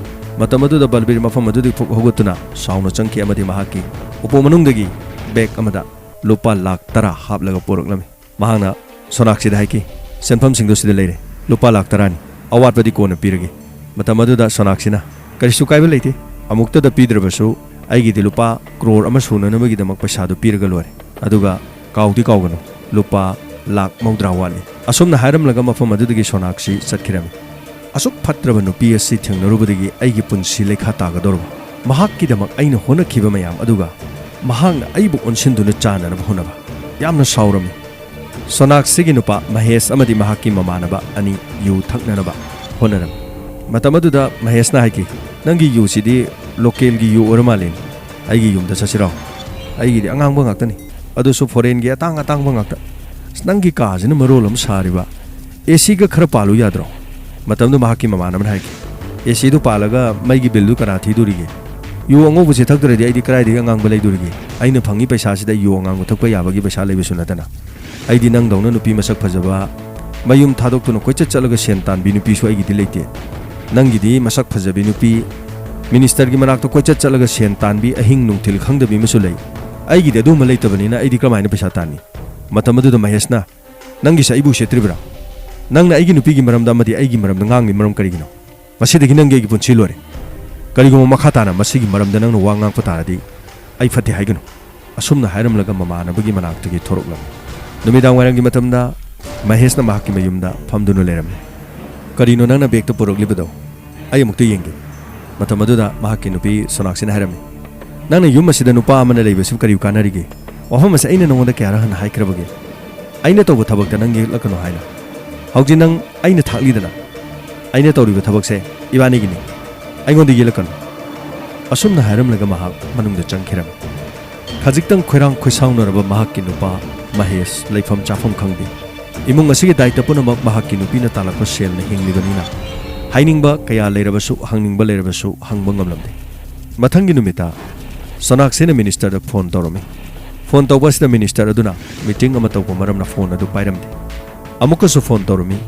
ꯃꯇꯝ ꯑꯗꯨꯗ ꯕꯜꯕꯤꯔ ꯃꯐꯝ ꯑꯗꯨꯗꯒꯤ ꯐꯨꯛ ꯍꯧꯒꯠꯇꯨꯅ ꯁꯥꯎꯅ ꯆꯪꯈꯤ ꯑꯃꯗꯤ ꯃꯍꯥꯛꯀꯤ ꯎꯄꯨ ꯃꯅꯨꯡꯗꯒꯤ ꯕꯦꯒ ꯑꯃꯗ ꯂꯨꯄꯥ ꯂꯥꯈ ꯇꯔꯥ ꯍꯥꯞꯂꯒ ꯄꯨꯔꯛꯂꯝꯃꯤ꯫ ꯃꯍꯥꯛꯅ ꯁꯣꯅꯥꯛꯁꯤꯗ ꯍꯥꯏꯈꯤ, "ꯁꯦꯟꯐꯝꯁꯤꯡꯗꯨ ꯁꯤꯗ ꯂꯩꯔꯦ, ꯂꯨꯄꯥ ꯂꯥꯈ ꯇꯔꯥꯅꯤ, ꯑꯋꯥꯠꯄꯗꯤ ꯀꯣꯟꯅ ꯄꯤꯔꯒꯦ꯫" ꯃꯇꯝ ꯑꯗꯨꯗ ꯁꯣꯅꯥꯛꯁꯤꯅ, "ꯀꯔꯤꯁꯨ ꯀꯥꯏꯕ ꯂꯩꯇꯦ, ꯑꯃꯨꯛꯇꯗ ꯄꯤꯗ꯭ꯔꯕꯁꯨ ꯑꯩꯒꯤꯗꯤ ꯂꯨꯄꯥ ꯀ꯭ꯔꯣꯔ ꯑꯃ ꯁꯨꯅꯅꯕꯒꯤꯗꯃꯛ ꯄꯩꯁꯥꯗꯨ ꯄꯤꯔꯒ ꯂꯣꯏꯔꯦ꯫ ꯑꯗꯨꯒ ꯀꯥꯎꯗꯤ ꯀꯥꯎꯒꯅꯨ, ꯂꯨꯄꯥ ꯂꯥꯈ ꯃꯧꯗ꯭ꯔꯥ ꯋꯥꯠꯂꯤ꯫" ꯑꯁꯨꯝꯅ ꯍꯥꯏꯔꯝꯂꯒ ꯃꯐꯝ ꯑꯗꯨꯗꯒꯤ ꯁꯣꯅꯥꯛꯁꯤ ꯆꯠꯈꯤꯔꯝꯃꯤ꯫ ꯑꯁꯨꯛ ꯐꯠꯇ꯭ꯔꯕ ꯅꯨꯄꯤ ꯑꯁꯤ ꯊꯦꯡꯅꯔꯨꯕꯗꯒꯤ ꯑꯩꯒꯤ ꯄꯨꯟꯁꯤ ꯂꯩꯈꯥ ꯇꯥꯒꯗꯧꯔꯕ? ꯃꯍꯥꯛꯀꯤꯗꯃꯛ ꯑꯩꯅ ꯍꯣꯠꯅꯈꯤꯕ ꯃꯌꯥꯝ ꯑꯗꯨꯒ ꯃꯍꯥꯛꯅ ꯑꯩꯕꯨ ꯑꯣꯟꯁꯤꯟꯗꯨꯅ ꯆꯥꯅꯅꯕ ꯍꯣꯠꯅꯕ꯫ ꯌꯥꯝꯅ ꯁꯥꯎꯔꯝꯃꯤ꯫ ꯁꯣꯅꯥꯛꯁꯤꯒꯤ ꯅꯨꯄꯥ ꯃꯍꯦꯁ ꯑꯃꯗꯤ ꯃꯍꯥꯛꯀꯤ ꯃꯃꯥꯟꯅꯕ ꯑꯅꯤ ꯌꯨ ꯊꯛꯅꯅꯕ ꯍꯣꯠꯅꯔꯝꯃꯤ꯫ ꯃꯇꯝ ꯑꯗꯨꯗ ꯃꯍꯦꯁꯅ ꯍꯥꯏꯈꯤ, "ꯅꯪꯒꯤ ꯌꯨꯁꯤꯗꯤ ꯂꯣꯀꯦꯜꯒꯤ ꯌꯨ ꯑꯣꯏꯔ ꯃꯥꯜꯂꯦꯅꯦ꯫ ꯑꯩꯒꯤ ꯌꯨꯝꯗ ꯆꯠꯁꯤꯔꯣ? ꯑꯩꯒꯤꯗꯤ ꯑꯉꯥꯡꯕ ꯉꯥꯛꯇꯅꯤ, ꯑꯗꯨꯁꯨ ꯐꯣꯔꯦꯟꯒꯤ ꯑꯇꯥꯡ ꯑꯇꯥꯡꯕ ꯉꯥꯛꯇ꯫ ꯑꯁ, ꯅꯪꯒꯤ ꯀꯥꯁꯤꯅ ꯃꯔꯣꯜ ꯑꯃ ꯁꯥꯔꯤꯕ꯫ ꯑꯦ ꯁꯤꯒ ꯈꯔ ꯄꯥꯜꯂꯨ ꯌꯥꯗ꯭ꯔꯣ?" ꯃꯇꯝꯗꯨ ꯃꯍꯥꯛꯀꯤ ꯃꯃꯥꯟꯅꯕꯅ ꯍꯥꯏꯈꯤ, "ꯑꯦ ꯁꯤꯗꯨ ꯄꯥꯜꯂꯒ ꯃꯩꯒꯤ ꯕꯤꯜꯗꯨ ꯀꯅꯥ ꯊꯤꯗꯣꯔꯤꯒꯦ? ꯌꯨ ꯑꯉꯧꯕꯁꯦ ꯊꯛꯇ꯭ꯔꯗꯤ ꯑꯩꯗꯤ ꯀꯗꯥꯏꯗꯒꯤ ꯑꯉꯥꯡꯕ ꯂꯩꯗꯣꯔꯤꯒꯦ? ꯑꯩꯅ ꯐꯪꯉꯤ ꯄꯩꯁꯥꯁꯤꯗ ꯌꯨ ꯑꯉꯥꯡꯕ ꯊꯛꯄ ꯌꯥꯕꯒꯤ ꯄꯩꯁꯥ ꯂꯩꯕꯁꯨ ꯅꯠꯇꯅ꯫ ꯑꯩꯗꯤ ꯅꯪꯗꯧꯅ ꯅꯨꯄꯤ ꯃꯁꯛ ꯐꯖꯕ, ꯃꯌꯨꯝ ꯊꯥꯗꯣꯛꯇꯨꯅ ꯀꯣꯏꯆꯠ ꯆꯠꯂꯒ ꯁꯦꯟ ꯇꯥꯟꯕꯤ ꯅꯨꯄꯤꯁꯨ ꯑꯩꯒꯤꯗꯤ ꯂꯩꯇꯦ꯫ ꯅꯪꯒꯤꯗꯤ ꯃꯁꯛ ꯐꯖꯕꯤ ꯅꯨꯄꯤ, ꯃꯤꯅꯤꯁꯇꯔꯒꯤ ꯃꯅꯥꯛꯇ ꯀꯣꯏꯆꯠ ꯆꯠꯂꯒ ꯁꯦꯟ ꯇꯥꯟꯕꯤ, ꯑꯍꯤꯡ ꯅꯨꯡꯊꯤꯜ ꯈꯪꯗꯕꯤ ꯑꯃꯁꯨ ꯂꯩ꯫ ꯑꯩꯒꯤꯗꯤ ꯑꯗꯨꯒꯨꯝꯕ ꯂꯩꯇꯕꯅꯤꯅ ꯑꯩꯗꯤ ꯀꯔꯝꯍꯥꯏꯅ ꯄꯩꯁꯥ ꯇꯥꯟꯅꯤ?" ꯃꯇꯝ ꯑꯗꯨꯗ ꯃꯍꯦꯁꯅ, "ꯅꯪꯒꯤꯁꯦ ꯑꯩꯕꯨ ꯎꯁꯤꯠꯇ꯭ꯔꯤꯕ꯭ꯔꯥ? "ꯅꯪꯅ ꯑꯩꯒꯤ ꯅꯨꯄꯤꯒꯤ ꯃꯔꯝꯗ ꯑꯃꯗꯤ ꯑꯩꯒꯤ ꯃꯔꯝꯗ ꯉꯥꯡꯂꯤ ꯃꯔꯝ ꯀꯔꯤꯒꯤꯅꯣ? ꯃꯁꯤꯗꯒꯤ ꯅꯪꯒꯤ ꯑꯩꯒꯤ ꯄꯨꯟꯁꯤ ꯂꯣꯏꯔꯦ꯫ ꯀꯔꯤꯒꯨꯝꯕ ꯃꯈꯥ ꯇꯥꯅ ꯃꯁꯤꯒꯤ ꯃꯔꯝꯗ ꯅꯪꯅ ꯋꯥ ꯉꯥꯡꯄ ꯇꯥꯔꯗꯤ ꯑꯩ ꯐꯠꯇꯦ ꯍꯥꯏꯒꯅꯨ꯫" ꯑꯁꯨꯝꯅ ꯍꯥꯏꯔꯝꯂꯒ ꯃꯃꯥꯟꯅꯕꯒꯤ ꯃꯅꯥꯛꯇꯒꯤ ꯊꯣꯔꯛꯂꯝꯃꯤ꯫ ꯅꯨꯃꯤꯗꯥꯡ ꯋꯥꯏꯔꯝꯒꯤ ꯃꯇꯝꯗ ꯃꯍꯦꯁꯅ ꯃꯍꯥꯛꯀꯤ ꯃꯌꯨꯝꯗ ꯐꯝꯗꯨꯅ ꯂꯩꯔꯝꯃꯤ꯫ "ꯀꯔꯤꯅꯣ ꯅꯪꯅ ꯕꯦꯒꯇ ꯄꯨꯔꯛꯂꯤꯕꯗꯣ? ꯑꯩ ꯑꯃꯨꯛꯇ ꯌꯦꯡꯒꯦ꯫" ꯃꯇꯝ ꯑꯗꯨꯗ ꯃꯍꯥꯛꯀꯤ ꯅꯨꯄꯤ ꯁꯣꯅꯥꯛꯁꯤꯅ ꯍꯥꯏꯔꯝꯃꯤ, "ꯅꯪꯅ ꯌꯨꯝ ꯑꯁꯤꯗ ꯅꯨꯄꯥ ꯑꯃꯅ ꯂꯩꯕꯁꯤ ꯀꯔꯤ ꯀꯥꯟꯅꯔꯤꯒꯦ? ꯋꯥꯐꯝ ꯑꯁꯤ ꯑꯩꯅ ꯅꯉꯣꯟꯗ ꯀꯌꯥꯔꯛ ꯍꯟꯅ ꯍꯥꯏꯈ꯭ꯔꯕꯒꯦ? ꯑꯩꯅ ꯇꯧꯕ ꯊꯕꯛꯇ ꯅꯪ ꯌꯦꯠꯂꯛꯀꯅꯨ ꯍꯥꯏꯅ꯫ ꯍꯧꯖꯤꯛ ꯅꯪ ꯑꯩꯅ ꯊꯥꯛꯂꯤꯗꯅ꯫ ꯑꯩꯅ ꯇꯧꯔꯤꯕ ꯊꯕꯛꯁꯦ ꯏꯕꯥꯅꯤꯒꯤꯅꯤ꯫ ꯑꯩꯉꯣꯟꯗ ꯌꯦꯠꯂꯛꯀꯅꯨ꯫" ꯑꯁꯨꯝꯅ ꯍꯥꯏꯔꯝꯂꯒ ꯃꯍꯥꯛ ꯃꯅꯨꯡꯗ ꯆꯪꯈꯤꯔꯝꯃꯤ꯫ ꯈꯖꯤꯛꯇꯪ ꯈꯣꯏꯔꯥꯡ ꯈꯣꯏꯁꯥꯎꯅꯔꯕ ꯃꯍꯥꯛꯀꯤ ꯅꯨꯄꯥ ꯃꯍꯦꯁ ꯂꯩꯐꯝ ꯆꯥꯐꯝ ꯈꯪꯗꯦ꯫ ꯏꯃꯨꯡ ꯑꯁꯤꯒꯤ ꯗꯥꯏꯇ ꯄꯨꯝꯅꯃꯛ ꯃꯍꯥꯛꯀꯤ ꯅꯨꯄꯤꯅ ꯇꯥꯜꯂꯛꯄ ꯁꯦꯜꯅ ꯍꯤꯡꯂꯤꯕꯅꯤꯅ, ꯍꯥꯏꯅꯤꯡꯕ ꯀꯌꯥ ꯂꯩꯔꯕꯁꯨ, ꯍꯪꯅꯤꯡꯕ ꯂꯩꯔꯕꯁꯨ ꯍꯪꯕ ꯉꯝꯂꯝꯗꯦ꯫ ꯃꯊꯪꯒꯤ ꯅꯨꯃꯤꯠꯇ ꯁꯣꯅꯥꯛꯁꯤꯅ ꯃꯤꯅꯤꯁꯇꯔꯗ ꯐꯣꯟ ꯇꯧꯔꯝꯃꯤ꯫ ꯐꯣꯟ ꯇꯧꯕ ꯑꯁꯤꯗ ꯃꯤꯅꯤꯁꯇꯔ ꯑꯗꯨꯅ ꯃꯤꯇꯤꯡ ꯑꯃ ꯇꯧꯕ ꯃꯔꯝꯅ ꯐꯣꯟ ꯑꯗꯨ ꯄꯥꯏꯔꯝꯗꯦ꯫ ꯑꯃꯨꯛꯀꯁꯨ ꯐꯣꯟ ꯇꯧꯔꯝꯃꯤ꯫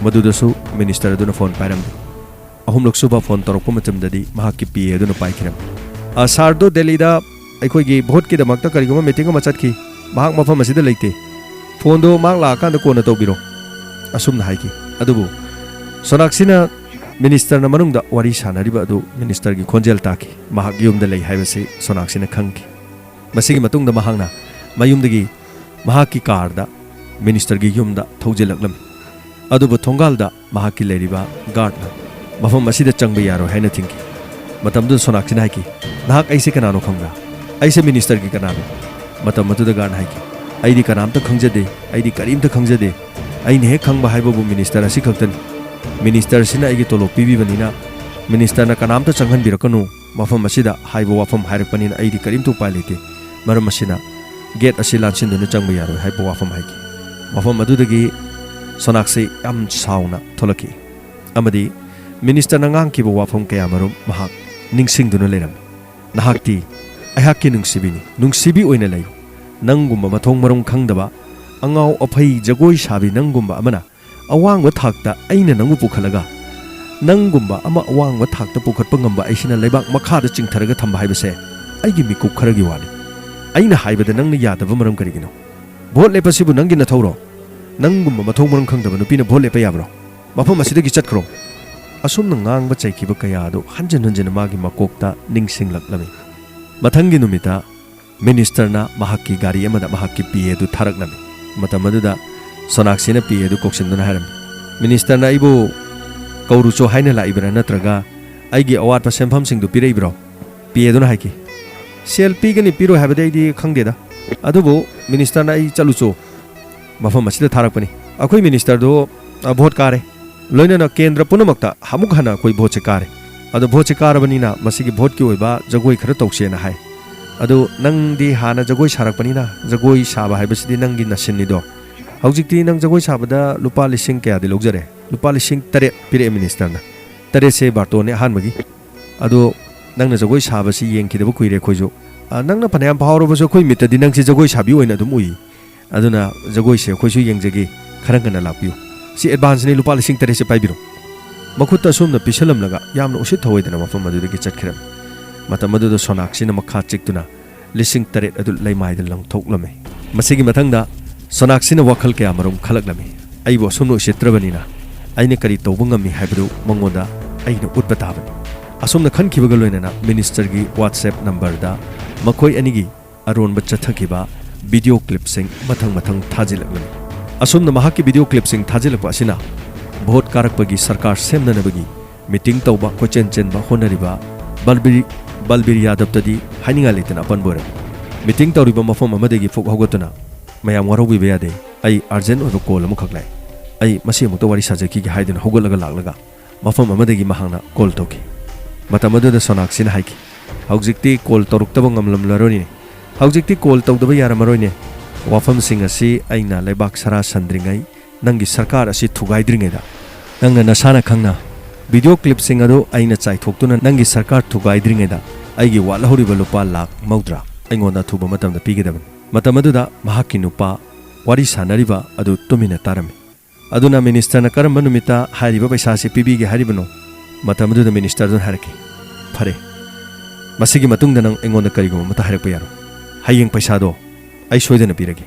ꯃꯗꯨꯗꯁꯨ ꯃꯤꯅꯤꯁꯇꯔ ꯑꯗꯨꯅ ꯐꯣꯟ ꯄꯥꯏꯔꯝꯗꯦ꯫ ꯑꯍꯨꯝꯂꯛ ꯁꯨꯕ ꯐꯣꯟ ꯇꯧꯔꯛꯄ ꯃꯇꯝꯗꯗꯤ ꯃꯍꯥꯛꯀꯤ ꯄꯤ ꯑꯦ ꯑꯗꯨꯅ ꯄꯥꯏꯈꯤꯔꯝꯃꯤ꯫ "ꯑ, ꯁꯥꯔꯗꯣ ꯗꯦꯜꯂꯤꯗ ꯑꯩꯈꯣꯏꯒꯤ ꯚꯣꯠꯀꯤꯗꯃꯛꯇ ꯀꯔꯤꯒꯨꯝꯕ ꯃꯤꯇꯤꯡ ꯑꯃ ꯆꯠꯈꯤ꯫ ꯃꯍꯥꯛ ꯃꯐꯝ ꯑꯁꯤꯗ ꯂꯩꯇꯦ꯫ ꯐꯣꯟꯗꯣ ꯃꯍꯥꯛ ꯂꯥꯛꯑꯀꯥꯟꯗ ꯀꯣꯟꯅ ꯇꯧꯕꯤꯔꯣ꯫" ꯑꯁꯨꯝꯅ ꯍꯥꯏꯈꯤ꯫ ꯑꯗꯨꯕꯨ ꯁꯣꯅꯥꯛꯁꯤꯅ ꯃꯤꯅꯤꯁꯇꯔꯅ ꯃꯅꯨꯡꯗ ꯋꯥꯔꯤ ꯁꯥꯟꯅꯔꯤꯕ ꯑꯗꯨ ꯃꯤꯅꯤꯁꯇꯔꯒꯤ ꯈꯣꯟꯖꯦꯜ ꯇꯥꯈꯤ꯫ ꯃꯍꯥꯛ ꯌꯨꯝꯗ ꯂꯩ ꯍꯥꯏꯕꯁꯤ ꯁꯣꯅꯥꯛꯁꯤꯅ ꯈꯪꯈꯤ꯫ ꯃꯁꯤꯒꯤ ꯃꯇꯨꯡꯗ ꯃꯍꯥꯛꯅ ꯃꯌꯨꯝꯗꯒꯤ ꯃꯍꯥꯛꯀꯤ ꯀꯥꯔꯗ ꯃꯤꯅꯤꯁꯇꯔꯒꯤ ꯌꯨꯝꯗ ꯊꯧꯖꯤꯜꯂꯛꯂꯝꯃꯤ꯫ ꯑꯗꯨꯕꯨ ꯊꯣꯡꯒꯥꯜꯗ ꯃꯍꯥꯛꯀꯤ ꯂꯩꯔꯤꯕ ꯒꯥꯔꯗꯅ ꯃꯐꯝ ꯑꯁꯤꯗ ꯆꯪꯕ ꯌꯥꯔꯣꯏ ꯍꯥꯏꯅ ꯊꯤꯡꯈꯤ꯫ ꯃꯇꯝꯗꯨꯗ ꯁꯣꯅꯥꯛꯁꯤꯅ ꯍꯥꯏꯈꯤ, "ꯅꯍꯥꯛ ꯑꯩꯁꯦ ꯀꯅꯥꯅꯣ ꯈꯪꯕ꯭ꯔꯥ? ꯑꯩꯁꯦ ꯃꯤꯅꯤꯁꯇꯔꯒꯤ ꯀꯅꯥꯅꯣ?" ꯃꯇꯝ ꯑꯗꯨꯗ ꯒꯥꯔꯗꯅ ꯍꯥꯏꯈꯤ, "ꯑꯩꯗꯤ ꯀꯅꯥꯝꯇ ꯈꯪꯖꯗꯦ, ꯑꯩꯗꯤ ꯀꯔꯤꯝꯇ ꯈꯪꯖꯗꯦ꯫ ꯑꯩꯅ ꯍꯦꯛ ꯈꯪꯕ ꯍꯥꯏꯕꯕꯨ ꯃꯤꯅꯤꯁꯇꯔ ꯑꯁꯤ ꯈꯛꯇꯅꯤ꯫ ꯃꯤꯅꯤꯁꯇꯔꯁꯤꯅ ꯑꯩꯒꯤ ꯇꯣꯂꯣꯞ ꯄꯤꯕꯤꯕꯅꯤꯅ ꯃꯤꯅꯤꯁꯇꯔꯅ ꯀꯅꯥꯝꯇ ꯆꯪꯍꯟꯕꯤꯔꯛꯀꯅꯨ꯫ ꯃꯐꯝ ꯑꯁꯤꯗ ꯍꯥꯏꯕ ꯋꯥꯐꯝ ꯍꯥꯏꯔꯛꯄꯅꯤꯅ ꯑꯩꯗꯤ ꯀꯔꯤꯝꯇ ꯎꯄꯥꯏ ꯂꯩꯇꯦ꯫ ꯃꯔꯝ ꯑꯁꯤꯅ ꯒꯦꯠ ꯑꯁꯤ ꯂꯥꯟꯁꯤꯟꯗꯨꯅ ꯆꯪꯕ ꯌꯥꯔꯣꯏ" ꯍꯥꯏꯕ ꯋꯥꯐꯝ ꯍꯥꯏꯈꯤ꯫ ꯃꯐꯝ ꯑꯗꯨꯗꯒꯤ ꯁꯣꯅꯥꯛꯁꯤ ꯌꯥꯝ ꯁꯥꯎꯅ ꯊꯣꯛꯂꯛꯈꯤ ꯑꯃꯗꯤ ꯃꯤꯅꯤꯁꯇꯔꯅ ꯉꯥꯡꯈꯤꯕ ꯋꯥꯐꯝ ꯀꯌꯥꯃꯔꯨꯝ ꯃꯍꯥꯛ ꯅꯤꯡꯁꯤꯡꯗꯨꯅ ꯂꯩꯔꯝꯃꯤ꯫ "ꯅꯍꯥꯛꯇꯤ ꯑꯩꯍꯥꯛꯀꯤ ꯅꯨꯡꯁꯤꯕꯤꯅꯤ, ꯅꯨꯡꯁꯤꯕꯤ ꯑꯣꯏꯅ ꯂꯩꯌꯨ꯫ ꯅꯪꯒꯨꯝꯕ ꯃꯊꯣꯡ ꯃꯔꯝ ꯈꯪꯗꯕ, ꯑꯉꯥꯎ ꯑꯐꯩ ꯖꯒꯣꯏ ꯁꯥꯕꯤ ꯅꯪꯒꯨꯝꯕ ꯑꯃꯅ ꯑꯋꯥꯡꯕ ꯊꯥꯛꯇ ꯑꯩꯅ ꯅꯪꯕꯨ ꯄꯨꯈꯠꯂꯒ, ꯅꯪꯒꯨꯝꯕ ꯑꯃ ꯑꯋꯥꯡꯕ ꯊꯥꯛꯇ ꯄꯨꯈꯠꯄ ꯉꯝꯕ ꯑꯩꯁꯤꯅ ꯂꯩꯕꯥꯛ ꯃꯈꯥꯗ ꯆꯤꯡꯊꯔꯒ ꯊꯝꯕ ꯍꯥꯏꯕꯁꯦ ꯑꯩꯒꯤ ꯃꯤꯀꯨꯞ ꯈꯔꯒꯤ ꯋꯥꯅꯤ꯫ ꯑꯩꯅ ꯍꯥꯏꯕꯗ ꯅꯪꯅ ꯌꯥꯗꯕ ꯃꯔꯝ ꯀꯔꯤꯒꯤꯅꯣ? ꯚꯣꯠ ꯂꯦꯞꯄꯁꯤꯕꯨ ꯅꯪꯒꯤ ꯅꯊꯧꯔꯣ?" ꯅꯪꯒꯨꯝꯕ ꯃꯊꯣꯡ ꯃꯔꯝ ꯈꯪꯗꯕ ꯅꯨꯄꯤꯅ ꯚꯣꯠ ꯂꯦꯞꯄ ꯌꯥꯕ꯭ꯔꯣ? ꯃꯐꯝ ꯑꯁꯤꯗꯒꯤ ꯆꯠꯈ꯭ꯔꯣ!" ꯑꯁꯨꯝꯅ ꯉꯥꯡꯕ ꯆꯩꯈꯤꯕ ꯀꯌꯥ ꯑꯗꯨ ꯍꯟꯖꯤꯟ ꯍꯟꯖꯤꯟꯅ ꯃꯥꯒꯤ ꯃꯀꯣꯛꯇ ꯅꯤꯡꯁꯤꯡꯂꯛꯂꯝꯃꯤ꯫ ꯃꯊꯪꯒꯤ ꯅꯨꯃꯤꯠꯇ ꯃꯤꯅꯤꯁꯇꯔꯅ ꯃꯍꯥꯛꯀꯤ ꯒꯥꯔꯤ ꯑꯃꯗ ꯃꯍꯥꯛꯀꯤ ꯄꯤ ꯑꯦ ꯑꯗꯨ ꯊꯥꯔꯛꯂꯝꯃꯤ꯫ ꯃꯇꯝ ꯑꯗꯨꯗ ꯁꯣꯅꯥꯛꯁꯤꯅ ꯄꯤ ꯑꯦ ꯑꯗꯨ ꯀꯧꯁꯤꯟꯗꯨꯅ ꯍꯥꯏꯔꯝꯃꯤ, "ꯃꯤꯅꯤꯁꯇꯔꯅ ꯑꯩꯕꯨ ꯀꯧꯔꯨꯆꯣ ꯍꯥꯏꯅ ꯂꯥꯛꯏꯕ꯭ꯔꯥ, ꯅꯠꯇ꯭ꯔꯒ ꯑꯩꯒꯤ ꯑꯋꯥꯠꯄ ꯁꯦꯟꯐꯝꯁꯤꯡꯗꯨ ꯄꯤꯔꯛꯏꯕ꯭ꯔꯣ?" ꯄꯤ ꯑꯦ ꯑꯗꯨꯅ ꯍꯥꯏꯈꯤ, "ꯁꯦꯜ ꯄꯤꯒꯅꯤ ꯄꯤꯔꯣꯏ ꯍꯥꯏꯕꯗꯤ ꯑꯩꯗꯤ ꯈꯪꯗꯦꯗ, ꯑꯗꯨꯕꯨ ꯃꯤꯅꯤꯁꯇꯔꯅ ꯑꯩ ꯆꯠꯂꯨꯆꯣ ꯃꯐꯝ ꯑꯁꯤꯗ ꯊꯥꯔꯛꯄꯅꯤ꯫ ꯑꯩꯈꯣꯏ ꯃꯤꯅꯤꯁꯇꯔꯗꯨ, ꯑ, ꯚꯣꯠ ꯀꯥꯔꯦ꯫ ꯂꯣꯏꯅꯅ ꯀꯦꯟꯗ꯭ꯔ ꯄꯨꯝꯅꯃꯛꯇ ꯑꯃꯨꯛ ꯍꯟꯅ ꯑꯩꯈꯣꯏ ꯚꯣꯠꯁꯦ ꯀꯥꯔꯦ꯫ ꯑꯗꯣ ꯚꯣꯠꯁꯦ ꯀꯥꯔꯕꯅꯤꯅ ꯃꯁꯤꯒꯤ ꯚꯣꯠꯀꯤ ꯑꯣꯏꯕ ꯖꯒꯣꯏ ꯈꯔ ꯇꯧꯁꯦꯅ ꯍꯥꯏ꯫ ꯑꯗꯨ ꯅꯪꯗꯤ ꯍꯥꯟꯅ ꯖꯒꯣꯏ ꯁꯥꯔꯛꯄꯅꯤꯅ ꯖꯒꯣꯏ ꯁꯥꯕ ꯍꯥꯏꯕꯁꯤꯗꯤ ꯅꯪꯒꯤ ꯅꯁꯤꯟꯅꯤꯗꯣ꯫ ꯍꯧꯖꯤꯛꯇꯤ ꯅꯪ ꯖꯒꯣꯏ ꯁꯥꯕꯗ ꯂꯨꯄꯥ ꯂꯤꯁꯤꯡ ꯀꯌꯥꯗꯤ ꯂꯧꯖꯔꯦ?" "ꯂꯨꯄꯥ ꯂꯤꯁꯤꯡ ꯇꯔꯦꯠ ꯄꯤꯔꯛꯑꯦ ꯃꯤꯅꯤꯁꯇꯔꯅ꯫ ꯇꯔꯦꯠꯁꯦ ꯕꯥꯔꯇꯣꯟꯅꯦ ꯑꯍꯥꯟꯕꯒꯤ꯫ ꯑꯗꯣ ꯅꯪꯅ ꯖꯒꯣꯏ ꯁꯥꯕꯁꯤ ꯌꯦꯡꯈꯤꯗꯕ ꯀꯨꯏꯔꯦ ꯑꯩꯈꯣꯏꯁꯨ꯫ ꯑ, ꯅꯪꯅ ꯐꯅꯌꯥꯝ ꯐꯥꯎꯔꯕꯁꯨ ꯑꯩꯈꯣꯏ ꯃꯤꯠꯇꯗꯤ ꯅꯪꯁꯤ ꯖꯒꯣꯏ ꯁꯥꯕꯤ ꯑꯣꯏꯅ ꯑꯗꯨꯝ ꯎꯏ꯫ ꯑꯗꯨꯅ ꯖꯒꯣꯏꯁꯦ ꯑꯩꯈꯣꯏꯁꯨ ꯌꯦꯡꯖꯒꯦ, ꯈꯔ ꯉꯟꯅ ꯂꯥꯛꯄꯤꯌꯨ꯫ ꯁꯤ ꯑꯦꯗꯚꯥꯟꯁꯅꯤ, ꯂꯨꯄꯥ ꯂꯤꯁꯤꯡ ꯇꯔꯦꯠꯁꯦ ꯄꯥꯏꯕꯤꯔꯣ꯫" ꯃꯈꯨꯠꯇ ꯑꯁꯨꯝꯅ ꯄꯤꯁꯜꯂꯝꯂꯒ ꯌꯥꯝꯅ ꯎꯁꯤꯠ ꯊꯧꯑꯣꯏꯗꯅ ꯃꯐꯝ ꯑꯗꯨꯗꯒꯤ ꯆꯠꯈꯤꯔꯝꯃꯤ꯫ ꯃꯇꯝ ꯑꯗꯨꯗ ꯁꯣꯅꯥꯛꯁꯤꯅ ꯃꯈꯥ ꯆꯤꯛꯇꯨꯅ ꯂꯤꯁꯤꯡ ꯇꯔꯦꯠ ꯑꯗꯨ ꯂꯩꯃꯥꯏꯗ ꯂꯪꯊꯣꯛꯂꯝꯃꯤ꯫ ꯃꯁꯤꯒꯤ ꯃꯊꯪꯗ ꯁꯣꯅꯥꯛꯁꯤꯅ ꯋꯥꯈꯜ ꯀꯌꯥꯃꯔꯨꯝ ꯈꯜꯂꯛꯂꯝꯃꯤ꯫ "ꯑꯩꯕꯨ ꯑꯁꯨꯝꯅ ꯎꯁꯤꯠꯇ꯭ꯔꯕꯅꯤꯅ ꯑꯩꯅ ꯀꯔꯤ ꯇꯧꯕ ꯉꯝꯃꯤ ꯍꯥꯏꯕꯗꯨ ꯃꯉꯣꯟꯗ ꯑꯩꯅ ꯎꯠꯄ ꯇꯥꯕꯅꯤ꯫" ꯑꯁꯨꯝꯅ ꯈꯟꯈꯤꯕꯒ ꯂꯣꯏꯅꯅ ꯃꯤꯅꯤꯁꯇꯔꯒꯤ WhatsApp ꯅꯝꯕꯔꯗ ꯃꯈꯣꯏ ꯑꯅꯤꯒꯤ ꯑꯔꯣꯟꯕ ꯆꯠꯊꯈꯤꯕ ꯚꯤꯗꯤꯑꯣ ꯀ꯭ꯂꯤꯞꯁꯤꯡ ꯃꯊꯪ ꯃꯊꯪ ꯊꯥꯖꯤꯜꯂꯛꯂꯝꯃꯤ꯫ ꯑꯁꯨꯝꯅ ꯃꯍꯥꯛꯀꯤ ꯚꯤꯗꯤꯑꯣ ꯀ꯭ꯂꯤꯞꯁꯤꯡ ꯊꯥꯖꯤꯜꯂꯛꯄ ꯑꯁꯤꯅ ꯚꯣꯠ ꯀꯥꯔꯛꯄꯒꯤ ꯁꯔꯀꯥꯔ ꯁꯦꯝꯅꯅꯕꯒꯤ ꯃꯤꯇꯤꯡ ꯇꯧꯕ, ꯀꯣꯏꯆꯦꯟ ꯆꯦꯟꯕ ꯍꯣꯠꯅꯔꯤꯕ ꯕꯜꯕꯤꯔ, ꯕꯜꯕꯤꯔ ꯌꯥꯗꯕꯇꯗꯤ ꯍꯥꯏꯅꯤꯡꯉꯥꯏ ꯂꯩꯇꯅ ꯑꯄꯟꯕ ꯑꯣꯏꯔꯝꯃꯤ꯫ ꯃꯤꯇꯤꯡ ꯇꯧꯔꯤꯕ ꯃꯐꯝ ꯑꯃꯗꯒꯤ ꯐꯨꯛ ꯍꯧꯒꯠꯇꯨꯅ, "ꯃꯌꯥꯝ ꯋꯥꯔꯧꯕꯤꯕ ꯌꯥꯗꯦ, ꯑꯩ ꯑꯔꯖꯦꯟ ꯑꯣꯏꯕ ꯀꯣꯜ ꯑꯃꯈꯛ ꯂꯥꯛꯏ, ꯑꯩ ꯃꯁꯤ ꯑꯃꯨꯛꯇ ꯋꯥꯔꯤ ꯁꯥꯖꯈꯤꯒꯦ" ꯍꯥꯏꯗꯨꯅ ꯍꯧꯒꯠꯂꯒ ꯂꯥꯛꯂꯒ ꯃꯐꯝ ꯑꯃꯗꯒꯤ ꯃꯍꯥꯛꯅ ꯀꯣꯜ ꯇꯧꯈꯤ꯫ ꯃꯇꯝ ꯑꯗꯨꯗ ꯁꯣꯅꯥꯛꯁꯤꯅ ꯍꯥꯏꯈꯤ, "ꯍꯧꯖꯤꯛꯇꯤ ꯀꯣꯜ ꯇꯧꯔꯛꯇꯕ ꯉꯝꯂꯝꯂꯔꯣꯏꯅꯦ꯫ ꯍꯧꯖꯤꯛꯇꯤ ꯀꯣꯜ ꯇꯧꯗꯕ ꯌꯥꯔꯝꯃꯔꯣꯏꯅꯦ꯫ ꯋꯥꯐꯝꯁꯤꯡ ꯑꯁꯤ ꯑꯩꯅ ꯂꯩꯕꯥꯛ ꯁꯔꯥ ꯁꯟꯗ꯭ꯔꯤꯉꯩ, ꯅꯪꯒꯤ ꯁꯔꯀꯥꯔ ꯑꯁꯤ ꯊꯨꯒꯥꯏꯗ꯭ꯔꯤꯉꯩꯗ, ꯅꯪꯅ ꯅꯁꯥꯅ ꯈꯪꯅ ꯚꯤꯗꯤꯑꯣ ꯀ꯭ꯂꯤꯞꯁꯤꯡ ꯑꯗꯨ ꯑꯩꯅ ꯆꯥꯏꯊꯣꯛꯇꯨꯅ ꯅꯪꯒꯤ ꯁꯔꯀꯥꯔ ꯊꯨꯒꯥꯏꯗ꯭ꯔꯤꯉꯩꯗ ꯑꯩꯒꯤ ꯋꯥꯠꯍꯧꯔꯤꯕ ꯂꯨꯄꯥ ꯂꯥꯈ ꯃꯧꯗ꯭ꯔꯥ ꯑꯩꯉꯣꯟꯗ ꯑꯊꯨꯕ ꯃꯇꯝꯗ ꯄꯤꯒꯗꯕꯅꯤ꯫" ꯃꯇꯝ ꯑꯗꯨꯗ ꯃꯍꯥꯛꯀꯤ ꯅꯨꯄꯥ ꯋꯥꯔꯤ ꯁꯥꯟꯅꯔꯤꯕ ꯑꯗꯨ ꯇꯨꯃꯤꯟꯅ ꯇꯥꯔꯝꯃꯤ꯫ ꯑꯗꯨꯅ ꯃꯤꯅꯤꯁꯇꯔꯅ ꯀꯔꯝꯕ ꯅꯨꯃꯤꯠꯇ ꯍꯥꯏꯔꯤꯕ ꯄꯩꯁꯥ ꯑꯁꯤ ꯄꯤꯕꯤꯒꯦ ꯍꯥꯏꯔꯤꯕꯅꯣ? ꯃꯇꯝ ꯑꯗꯨꯗ ꯃꯤꯅꯤꯁꯇꯔꯗꯨꯅ ꯍꯥꯏꯔꯛꯈꯤ, "ꯐꯔꯦ, ꯃꯁꯤꯒꯤ ꯃꯇꯨꯡꯗ ꯅꯪ ꯑꯩꯉꯣꯟꯗ ꯀꯔꯤꯒꯨꯝꯕ ꯑꯃꯠꯇ ꯍꯥꯏꯔꯛꯄ ꯌꯥꯔꯣꯏ꯫ ꯍꯌꯦꯡ ꯄꯩꯁꯥꯗꯣ ꯑꯩ ꯁꯣꯏꯗꯅ ꯄꯤꯔꯒꯦ꯫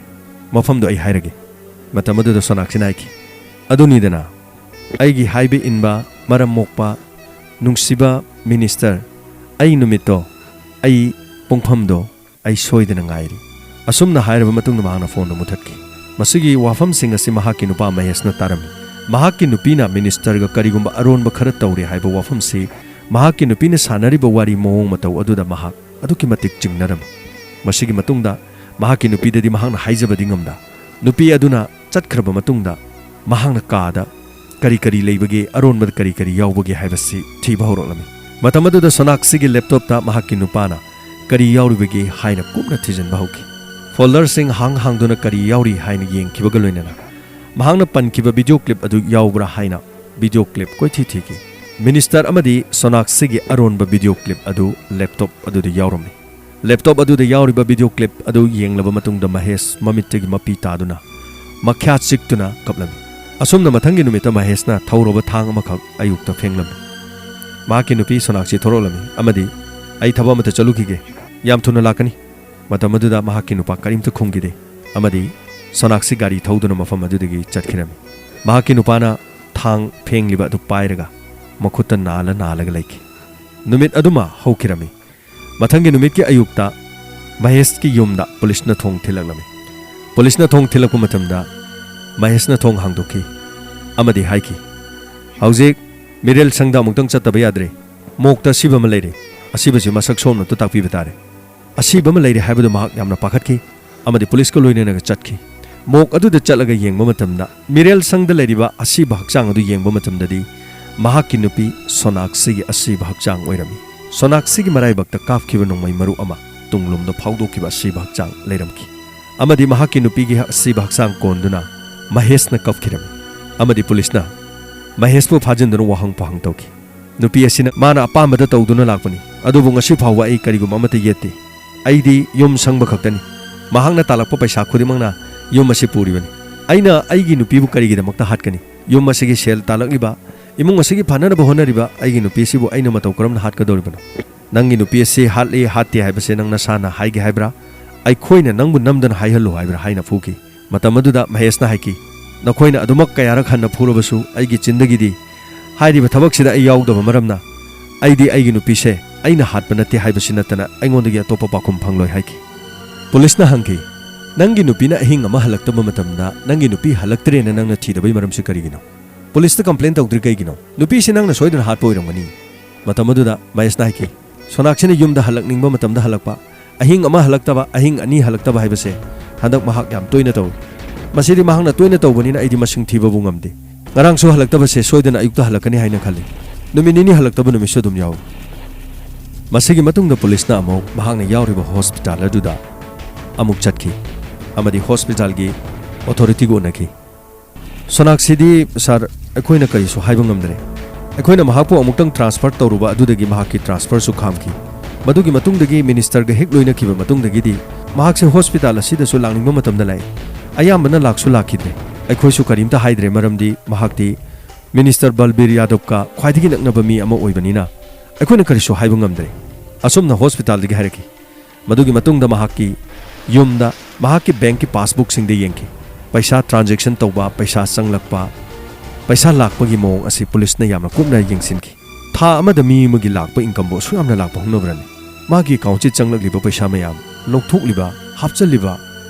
ꯃꯐꯝꯗꯣ ꯑꯩ ꯍꯥꯏꯔꯒꯦ꯫" ꯃꯇꯝ ꯑꯗꯨꯗ ꯁꯣꯅꯥꯛꯁꯤꯅ ꯍꯥꯏꯈꯤ, "ꯑꯗꯨꯅꯤꯗꯅ, ꯑꯩꯒꯤ ꯍꯥꯏꯕ ꯏꯟꯕ, ꯃꯔꯝ ꯃꯣꯛꯄ, ꯅꯨꯡꯁꯤꯕ ꯃꯤꯅꯤꯁꯇꯔ, ꯑꯩ ꯅꯨꯃꯤꯠꯇꯣ, ꯑꯩ ꯄꯨꯡꯐꯝꯗꯣ ꯑꯩ ꯁꯣꯏꯗꯅ ꯉꯥꯏꯔꯤ"꯫ ꯑꯁꯨꯝꯅ ꯍꯥꯏꯔꯕ ꯃꯇꯨꯡꯗ ꯃꯍꯥꯛꯅ ꯐꯣꯟꯗꯨ ꯃꯨꯊꯠꯈꯤ꯫ ꯃꯁꯤꯒꯤ ꯋꯥꯐꯝꯁꯤꯡ ꯑꯁꯤ ꯃꯍꯥꯛꯀꯤ ꯅꯨꯄꯥ ꯃꯍꯦꯁꯅ ꯇꯥꯔꯝꯃꯤ꯫ ꯃꯍꯥꯛꯀꯤ ꯅꯨꯄꯤꯅ ꯃꯤꯅꯤꯁꯇꯔꯒ ꯀꯔꯤꯒꯨꯝꯕ ꯑꯔꯣꯟꯕ ꯈꯔ ꯇꯧꯔꯦ ꯍꯥꯏꯕ ꯋꯥꯐꯝꯁꯤ, ꯃꯍꯥꯛꯀꯤ ꯅꯨꯄꯤꯅ ꯁꯥꯟꯅꯔꯤꯕ ꯋꯥꯔꯤ ꯃꯑꯣꯡ ꯃꯇꯧ ꯑꯗꯨꯗ ꯃꯍꯥꯛ ꯑꯗꯨꯛꯀꯤ ꯃꯇꯤꯛ ꯆꯤꯡꯅꯔꯝꯃꯤ꯫ ꯃꯁꯤꯒꯤ ꯃꯇꯨꯡꯗ ꯃꯍꯥꯛꯀꯤ ꯅꯨꯄꯤꯗꯗꯤ ꯃꯍꯥꯛꯅ ꯍꯥꯏꯖꯕꯗꯤ ꯉꯝꯗ, ꯅꯨꯄꯤ ꯑꯗꯨꯅ ꯆꯠꯈ꯭ꯔꯕ ꯃꯇꯨꯡꯗ ꯃꯍꯥꯛꯅ ꯀꯥꯗ ꯀꯔꯤ ꯀꯔꯤ ꯂꯩꯕꯒꯦ, ꯑꯔꯣꯟꯕꯗ ꯀꯔꯤ ꯀꯔꯤ ꯌꯥꯎꯕꯒꯦ ꯍꯥꯏꯕꯁꯤ ꯊꯤꯕ ꯍꯧꯔꯛꯂꯝꯃꯤ꯫ ꯃꯇꯝ ꯑꯗꯨꯗ ꯁꯣꯅꯥꯛꯁꯤꯒꯤ ꯂꯦꯞꯇꯣꯞꯇ ꯃꯍꯥꯛꯀꯤ ꯅꯨꯄꯥꯅ ꯀꯔꯤ ꯌꯥꯎꯔꯤꯕꯒꯦ ꯍꯥꯏꯅ ꯀꯨꯞꯅ ꯊꯤꯖꯤꯟꯕ ꯍꯧꯈꯤ꯫ ꯐꯣꯜꯗꯔꯁꯤꯡ ꯍꯥꯡ ꯍꯥꯡꯗꯨꯅ ꯀꯔꯤ ꯌꯥꯎꯔꯤ ꯍꯥꯏꯅ ꯌꯦꯡꯈꯤꯕꯒ ꯂꯣꯏꯅꯅ ꯃꯍꯥꯛꯅ ꯄꯟꯈꯤꯕ ꯚꯤꯗꯤꯑꯣ ꯀ꯭ꯂꯤꯞ ꯑꯗꯨ ꯌꯥꯎꯕ꯭ꯔꯥ ꯍꯥꯏꯅ ꯚꯤꯗꯤꯑꯣ ꯀ꯭ꯂꯤꯞ ꯀꯣꯏꯊꯤ ꯊꯤꯈꯤ꯫ ꯃꯤꯅꯤꯁꯇꯔ ꯑꯃꯗꯤ ꯁꯣꯅꯥꯛꯁꯤꯒꯤ ꯑꯔꯣꯟꯕ ꯚꯤꯗꯤꯑꯣ ꯀ꯭ꯂꯤꯞ ꯑꯗꯨ ꯂꯦꯞꯇꯣꯞ ꯑꯗꯨꯗ ꯌꯥꯎꯔꯝꯃꯤ꯫ ꯂꯦꯞꯇꯣꯞ ꯑꯗꯨꯗ ꯌꯥꯎꯔꯤꯕ ꯚꯤꯗꯤꯑꯣ ꯀ꯭ꯂꯤꯞ ꯑꯗꯨ ꯌꯦꯡꯂꯕ ꯃꯇꯨꯡꯗ ꯃꯍꯦꯁ ꯃꯃꯤꯠꯇꯒꯤ ꯃꯄꯤ ꯇꯥꯗꯨꯅ ꯃꯈ꯭ꯌꯥꯠ ꯆꯤꯛꯇꯨꯅ ꯀꯞꯂꯝꯃꯤ꯫ ꯑꯁꯨꯝꯅ ꯃꯊꯪꯒꯤ ꯅꯨꯃꯤꯠꯇ ꯃꯍꯦꯁꯅ ꯊꯧꯔꯕ ꯊꯥꯡ ꯑꯃꯈꯛ ꯑꯌꯨꯛꯇ ꯐꯦꯡꯂꯝꯃꯤ꯫ ꯃꯍꯥꯛꯀꯤ ꯅꯨꯄꯤ ꯁꯣꯅꯥꯛꯁꯤ ꯊꯣꯔꯛꯂꯝꯃꯤ ꯑꯃꯗꯤ, "ꯑꯩ ꯊꯕꯛ ꯑꯃꯠꯇ ꯆꯠꯂꯨꯈꯤꯒꯦ, ꯌꯥꯝ ꯊꯨꯅ ꯂꯥꯛꯀꯅꯤ"꯫ ꯃꯇꯝ ꯑꯗꯨꯗ ꯃꯍꯥꯛꯀꯤ ꯅꯨꯄꯥ ꯀꯔꯤꯝꯇ ꯈꯨꯝꯈꯤꯗꯦ ꯑꯃꯗꯤ ꯁꯣꯅꯥꯛꯁꯤ ꯒꯥꯔꯤ ꯊꯧꯗꯨꯅ ꯃꯐꯝ ꯑꯗꯨꯗꯒꯤ ꯆꯠꯈꯤꯔꯝꯃꯤ꯫ ꯃꯍꯥꯛꯀꯤ ꯅꯨꯄꯥꯅ ꯊꯥꯡ ꯐꯦꯡꯂꯤꯕ ꯑꯗꯨ ꯄꯥꯏꯔꯒ ꯃꯈꯨꯠꯇ ꯅꯥꯜꯂ ꯅꯥꯜꯂꯒ ꯂꯩꯈꯤ꯫ ꯅꯨꯃꯤꯠ ꯑꯗꯨꯃ ꯍꯧꯈꯤꯔꯝꯃꯤ꯫ ꯃꯊꯪꯒꯤ ꯅꯨꯃꯤꯠꯀꯤ ꯑꯌꯨꯛꯇ ꯃꯍꯦꯁꯀꯤ ꯌꯨꯝꯗ ꯄꯨꯂꯤꯁꯅ ꯊꯣꯡ ꯊꯤꯜꯂꯛꯂꯝꯃꯤ꯫ ꯄꯨꯂꯤꯁꯅ ꯊꯣꯡ ꯊꯤꯜꯂꯛꯄ ꯃꯇꯝꯗ ꯃꯍꯦꯁꯅ ꯊꯣꯡ ꯍꯥꯡꯗꯣꯛꯈꯤ ꯑꯃꯗꯤ ꯍꯥꯏꯈꯤ, "ꯍꯧꯖꯤꯛ ꯃꯤꯔꯦꯜ ꯁꯪꯗ ꯑꯃꯨꯛꯇꯪ ꯆꯠꯇꯕ ꯌꯥꯗ꯭ꯔꯦ꯫ ꯃꯣꯛꯇ ꯑꯁꯤꯕ ꯑꯃ ꯂꯩꯔꯦ꯫ ꯑꯁꯤꯕꯁꯤ ꯃꯁꯛ ꯁꯣꯝꯅ ꯑꯝꯇ ꯇꯥꯛꯄꯤꯕ ꯇꯥꯔꯦ"꯫ ꯑꯁꯤꯕ ꯑꯃ ꯂꯩꯔꯦ ꯍꯥꯏꯕꯗꯨ ꯃꯍꯥꯛ ꯌꯥꯝꯅ ꯄꯥꯈꯠꯈꯤ ꯑꯃꯗꯤ ꯄꯨꯂꯤꯁꯀ ꯂꯣꯏꯅꯅꯒ ꯆꯠꯈꯤ꯫ ꯃꯣꯛ ꯑꯗꯨꯗ ꯆꯠꯂꯒ ꯌꯦꯡꯕ ꯃꯇꯝꯗ, ꯃꯤꯔꯦꯜ ꯁꯪꯗ ꯂꯩꯔꯤꯕ ꯑꯁꯤꯕ ꯍꯛꯆꯥꯡ ꯑꯗꯨ ꯌꯦꯡꯕ ꯃꯇꯝꯗꯗꯤ, ꯃꯍꯥꯛꯀꯤ ꯅꯨꯄꯤ ꯁꯣꯅꯥꯛꯁꯤꯒꯤ ꯑꯁꯤꯕ ꯍꯛꯆꯥꯡ ꯑꯣꯏꯔꯝꯃꯤ꯫ ꯁꯣꯅꯥꯛꯁꯤꯒꯤ ꯃꯔꯥꯏꯕꯛꯇ ꯀꯥꯞꯈꯤꯕ ꯅꯣꯡꯃꯩ ꯃꯔꯨ ꯑꯃ ꯇꯨꯡꯂꯣꯝꯗ ꯐꯥꯎꯗꯣꯛꯈꯤꯕ ꯑꯁꯤꯕ ꯍꯛꯆꯥꯡ ꯂꯩꯔꯝꯈꯤ꯫ ꯑꯃꯗꯤ ꯃꯍꯥꯛꯀꯤ ꯅꯨꯄꯤꯒꯤ ꯑꯁꯤꯕ ꯍꯛꯆꯥꯡ ꯀꯣꯟꯗꯨꯅ ꯃꯍꯦꯁꯅ ꯀꯞꯈꯤꯔꯝꯃꯤ꯫ ꯑꯃꯗꯤ ꯄꯨꯂꯤꯁꯅ ꯃꯍꯦꯁꯄꯨ ꯐꯥꯖꯤꯟꯗꯨꯅ ꯋꯥꯍꯪ ꯄꯥꯎꯍꯪ ꯇꯧꯈꯤ꯫ ꯅꯨꯄꯤ ꯑꯁꯤꯅ ꯃꯥꯅ ꯑꯄꯥꯝꯕꯗ ꯇꯧꯗꯨꯅ ꯂꯥꯛꯄꯅꯤ, ꯑꯗꯨꯕꯨ ꯉꯁꯤ ꯐꯥꯎꯕ ꯑꯩ ꯀꯔꯤꯒꯨꯝꯕ ꯑꯃꯠꯇ ꯌꯦꯠꯇꯦ꯫ ꯑꯩꯗꯤ ꯌꯨꯝ ꯁꯪꯕ ꯈꯛꯇꯅꯤ꯫ ꯃꯍꯥꯛꯅ ꯇꯥꯜꯂꯛꯄ ꯄꯩꯁꯥ ꯈꯨꯗꯤꯡꯃꯛꯅ ꯌꯨꯝ ꯑꯁꯤ ꯄꯨꯔꯤꯕꯅꯤ꯫ ꯑꯩꯅ ꯑꯩꯒꯤ ꯅꯨꯄꯤꯕꯨ ꯀꯔꯤꯒꯤꯗꯃꯛꯇ ꯍꯥꯠꯀꯅꯤ? ꯌꯨꯝ ꯑꯁꯤꯒꯤ ꯁꯦꯜ ꯇꯥꯜꯂꯛꯂꯤꯕ, ꯏꯃꯨꯡ ꯑꯁꯤꯒꯤ ꯐꯅꯅꯕ ꯍꯣꯠꯅꯔꯤꯕ ꯑꯩꯒꯤ ꯅꯨꯄꯤ ꯑꯁꯤꯕꯨ ꯑꯩꯅ ꯃꯇꯧ ꯀꯔꯝꯅ ꯍꯥꯠꯀꯗꯧꯔꯤꯕꯅꯣ? ꯅꯪꯒꯤ ꯅꯨꯄꯤ ꯑꯁꯤ ꯍꯥꯠꯂꯦ, ꯍꯥꯠꯇꯦ ꯍꯥꯏꯕꯁꯦ ꯅꯪ ꯅꯁꯥꯅ ꯍꯥꯏꯒꯦ ꯍꯥꯏꯕ꯭ꯔꯥ? ꯑꯩꯈꯣꯏꯅ ꯅꯪꯕꯨ ꯅꯝꯗꯅ ꯍꯥꯏꯍꯜꯂꯨ ꯍꯥꯏꯕ꯭ꯔꯥ?" ꯍꯥꯏꯅ ꯐꯨꯈꯤ꯫ ꯃꯇꯝ ꯑꯗꯨꯗ ꯃꯍꯦꯁꯅ ꯍꯥꯏꯈꯤ, "ꯅꯈꯣꯏꯅ ꯑꯗꯨꯃꯛ ꯀꯌꯥꯔꯛ ꯍꯟꯅ ꯐꯨꯔꯕꯁꯨ ꯑꯩꯒꯤ ꯆꯤꯟꯗꯒꯤꯗꯤ ꯍꯥꯏꯔꯤꯕ ꯊꯕꯛꯁꯤꯗ ꯑꯩ ꯌꯥꯎꯗꯕ ꯃꯔꯝꯅ ꯑꯩꯗꯤ ꯑꯩꯒꯤ ꯅꯨꯄꯤꯁꯦ ꯑꯩꯅ ꯍꯥꯠꯄ ꯅꯠꯇꯦ ꯍꯥꯏꯕꯁꯤ ꯅꯠꯇꯅ ꯑꯩꯉꯣꯟꯗꯒꯤ ꯑꯇꯣꯞꯄ ꯄꯥꯎꯈꯨꯝ ꯐꯪꯂꯣꯏ" ꯍꯥꯏꯈꯤ꯫ ꯄꯨꯂꯤꯁꯅ ꯍꯪꯈꯤ, "ꯅꯪꯒꯤ ꯅꯨꯄꯤꯅ ꯑꯍꯤꯡ ꯑꯃ ꯍꯜꯂꯛꯇꯕ ꯃꯇꯝꯗ ꯅꯪꯒꯤ ꯅꯨꯄꯤ ꯍꯜꯂꯛꯇ꯭ꯔꯦꯅ ꯅꯪꯅ ꯊꯤꯗꯕꯩ ꯃꯔꯝꯁꯤ ꯀꯔꯤꯒꯤꯅꯣ? ꯄꯨꯂꯤꯁꯇ ꯀꯝꯄ꯭ꯂꯦꯟ ꯇꯧꯗ꯭ꯔꯤ ꯀꯩꯒꯤꯅꯣ? ꯅꯨꯄꯤꯁꯤ ꯅꯪꯅ ꯁꯣꯏꯗꯅ ꯍꯥꯠꯄ ꯑꯣꯏꯔꯝꯒꯅꯤ"꯫ ꯃꯇꯝ ꯑꯗꯨꯗ ꯃꯍꯦꯁꯅ ꯍꯥꯏꯈꯤ, "ꯁꯣꯅꯥꯛꯁꯤꯅ ꯌꯨꯝꯗ ꯍꯜꯂꯛꯅꯤꯡꯕ ꯃꯇꯝꯗ ꯍꯜꯂꯛꯄ, ꯑꯍꯤꯡ ꯑꯃ ꯍꯜꯂꯛꯇꯕ, ꯑꯍꯤꯡ ꯑꯅꯤ ꯍꯜꯂꯛꯇꯕ ꯍꯥꯏꯕꯁꯦ ꯍꯟꯗꯛ ꯃꯍꯥꯛ ꯌꯥꯝ ꯇꯣꯏꯅ ꯇꯧꯏ꯫ ꯃꯁꯤꯗꯤ ꯃꯍꯥꯛꯅ ꯇꯣꯏꯅ ꯇꯧꯕꯅꯤꯅ ꯑꯩꯗꯤ ꯃꯁꯤꯡ ꯊꯤꯕꯕꯨ ꯉꯝꯗꯦ꯫ ꯉꯔꯥꯡꯁꯨ ꯍꯜꯂꯛꯇꯕꯁꯦ ꯁꯣꯏꯗꯅ ꯑꯌꯨꯛꯇ ꯍꯜꯂꯛꯀꯅꯤ ꯍꯥꯏꯅ ꯈꯜꯂꯤ꯫ ꯅꯨꯃꯤꯠ ꯅꯤꯅꯤ ꯍꯜꯂꯛꯇꯕ ꯅꯨꯃꯤꯠꯁꯨ ꯑꯗꯨꯝ ꯌꯥꯎꯏ"꯫ ꯃꯁꯤꯒꯤ ꯃꯇꯨꯡꯗ ꯄꯨꯂꯤꯁꯅ ꯑꯃꯨꯛ ꯃꯍꯥꯛꯅ ꯌꯥꯎꯔꯤꯕ ꯍꯣꯁꯄꯤꯇꯥꯜ ꯑꯗꯨꯗ ꯑꯃꯨꯛ ꯆꯠꯈꯤ ꯑꯃꯗꯤ ꯍꯣꯁꯄꯤꯇꯥꯜꯒꯤ ꯑꯣꯊꯣꯔꯤꯇꯤꯒ ꯎꯅꯈꯤ꯫ "ꯁꯣꯅꯥꯛꯁꯤꯗꯤ, ꯁꯥꯔ, ꯑꯩꯈꯣꯏꯅ ꯀꯔꯤꯁꯨ ꯍꯥꯏꯕ ꯉꯝꯗ꯭ꯔꯦ꯫ ꯑꯩꯈꯣꯏꯅ ꯃꯍꯥꯛꯄꯨ ꯑꯃꯨꯛꯇꯪ ꯇ꯭ꯔꯥꯟꯁꯐꯔ ꯇꯧꯔꯨꯕ ꯑꯗꯨꯗꯒꯤ ꯃꯍꯥꯛꯀꯤ ꯇ꯭ꯔꯥꯟꯁꯐꯔꯁꯨ ꯈꯥꯝꯈꯤ꯫ ꯃꯗꯨꯒꯤ ꯃꯇꯨꯡꯗꯒꯤ ꯃꯤꯅꯤꯁꯇꯔꯒ ꯍꯦꯛ ꯂꯣꯏꯅꯈꯤꯕ ꯃꯇꯨꯡꯗꯒꯤꯗꯤ ꯃꯍꯥꯛꯁꯦ ꯍꯣꯁꯄꯤꯇꯥꯜ ꯑꯁꯤꯗꯁꯨ ꯂꯥꯛꯅꯤꯡꯕ ꯃꯇꯝꯗ ꯂꯥꯛꯏ꯫ ꯑꯌꯥꯝꯕꯅ ꯂꯥꯛꯁꯨ ꯂꯥꯛꯈꯤꯗ꯭ꯔꯦ꯫ ꯑꯩꯈꯣꯏꯁꯨ ꯀꯔꯤꯝꯇ ꯍꯥꯏꯗ꯭ꯔꯦ, ꯃꯔꯝꯗꯤ ꯃꯍꯥꯛꯇꯤ ꯃꯤꯅꯤꯁꯇꯔ ꯕꯜꯕꯤꯔ ꯌꯥꯗꯕꯀ ꯈ꯭ꯋꯥꯏꯗꯒꯤ ꯅꯛꯅꯕ ꯃꯤ ꯑꯃ ꯑꯣꯏꯕꯅꯤꯅ ꯑꯩꯈꯣꯏꯅ ꯀꯔꯤꯁꯨ ꯍꯥꯏꯕ ꯉꯝꯗ꯭ꯔꯦ"꯫ ꯑꯁꯨꯝꯅ ꯍꯣꯁꯄꯤꯇꯥꯜꯗꯒꯤ ꯍꯥꯏꯔꯛꯈꯤ꯫ ꯃꯗꯨꯒꯤ ꯃꯇꯨꯡꯗ ꯃꯍꯥꯛꯀꯤ ꯌꯨꯝꯗ ꯃꯍꯥꯛꯀꯤ ꯕꯦꯡꯛꯀꯤ ꯄꯥꯁꯕꯨꯛꯁꯤꯡꯗ ꯌꯦꯡꯈꯤ꯫ ꯄꯩꯁꯥ ꯇ꯭ꯔꯥꯟꯖꯦꯛꯁꯟ ꯇꯧꯕ, ꯄꯩꯁꯥ ꯆꯪꯂꯛꯄ, ꯄꯩꯁꯥ ꯂꯥꯛꯄꯒꯤ ꯃꯑꯣꯡ ꯑꯁꯤ ꯄꯨꯂꯤꯁꯅ ꯌꯥꯝꯅ ꯀꯨꯞꯅ ꯌꯦꯡꯁꯤꯟꯈꯤ꯫ ꯊꯥ ꯑꯃꯗ ꯃꯤ ꯑꯃꯒꯤ ꯂꯥꯛꯄ ꯏꯟꯀꯝꯕꯨ ꯑꯁꯨꯛ ꯌꯥꯝꯅ ꯂꯥꯛꯄ ꯍꯧꯅꯕ꯭ꯔꯅꯤ? ꯃꯥꯒꯤ ꯑꯦꯀꯥꯎꯟꯁꯤ ꯆꯪꯂꯛꯂꯤꯕ ꯄꯩꯁꯥ ꯃꯌꯥꯝ, ꯂꯧꯊꯣꯛꯂꯤꯕ, ꯍꯥꯞꯆꯜꯂꯤꯕ,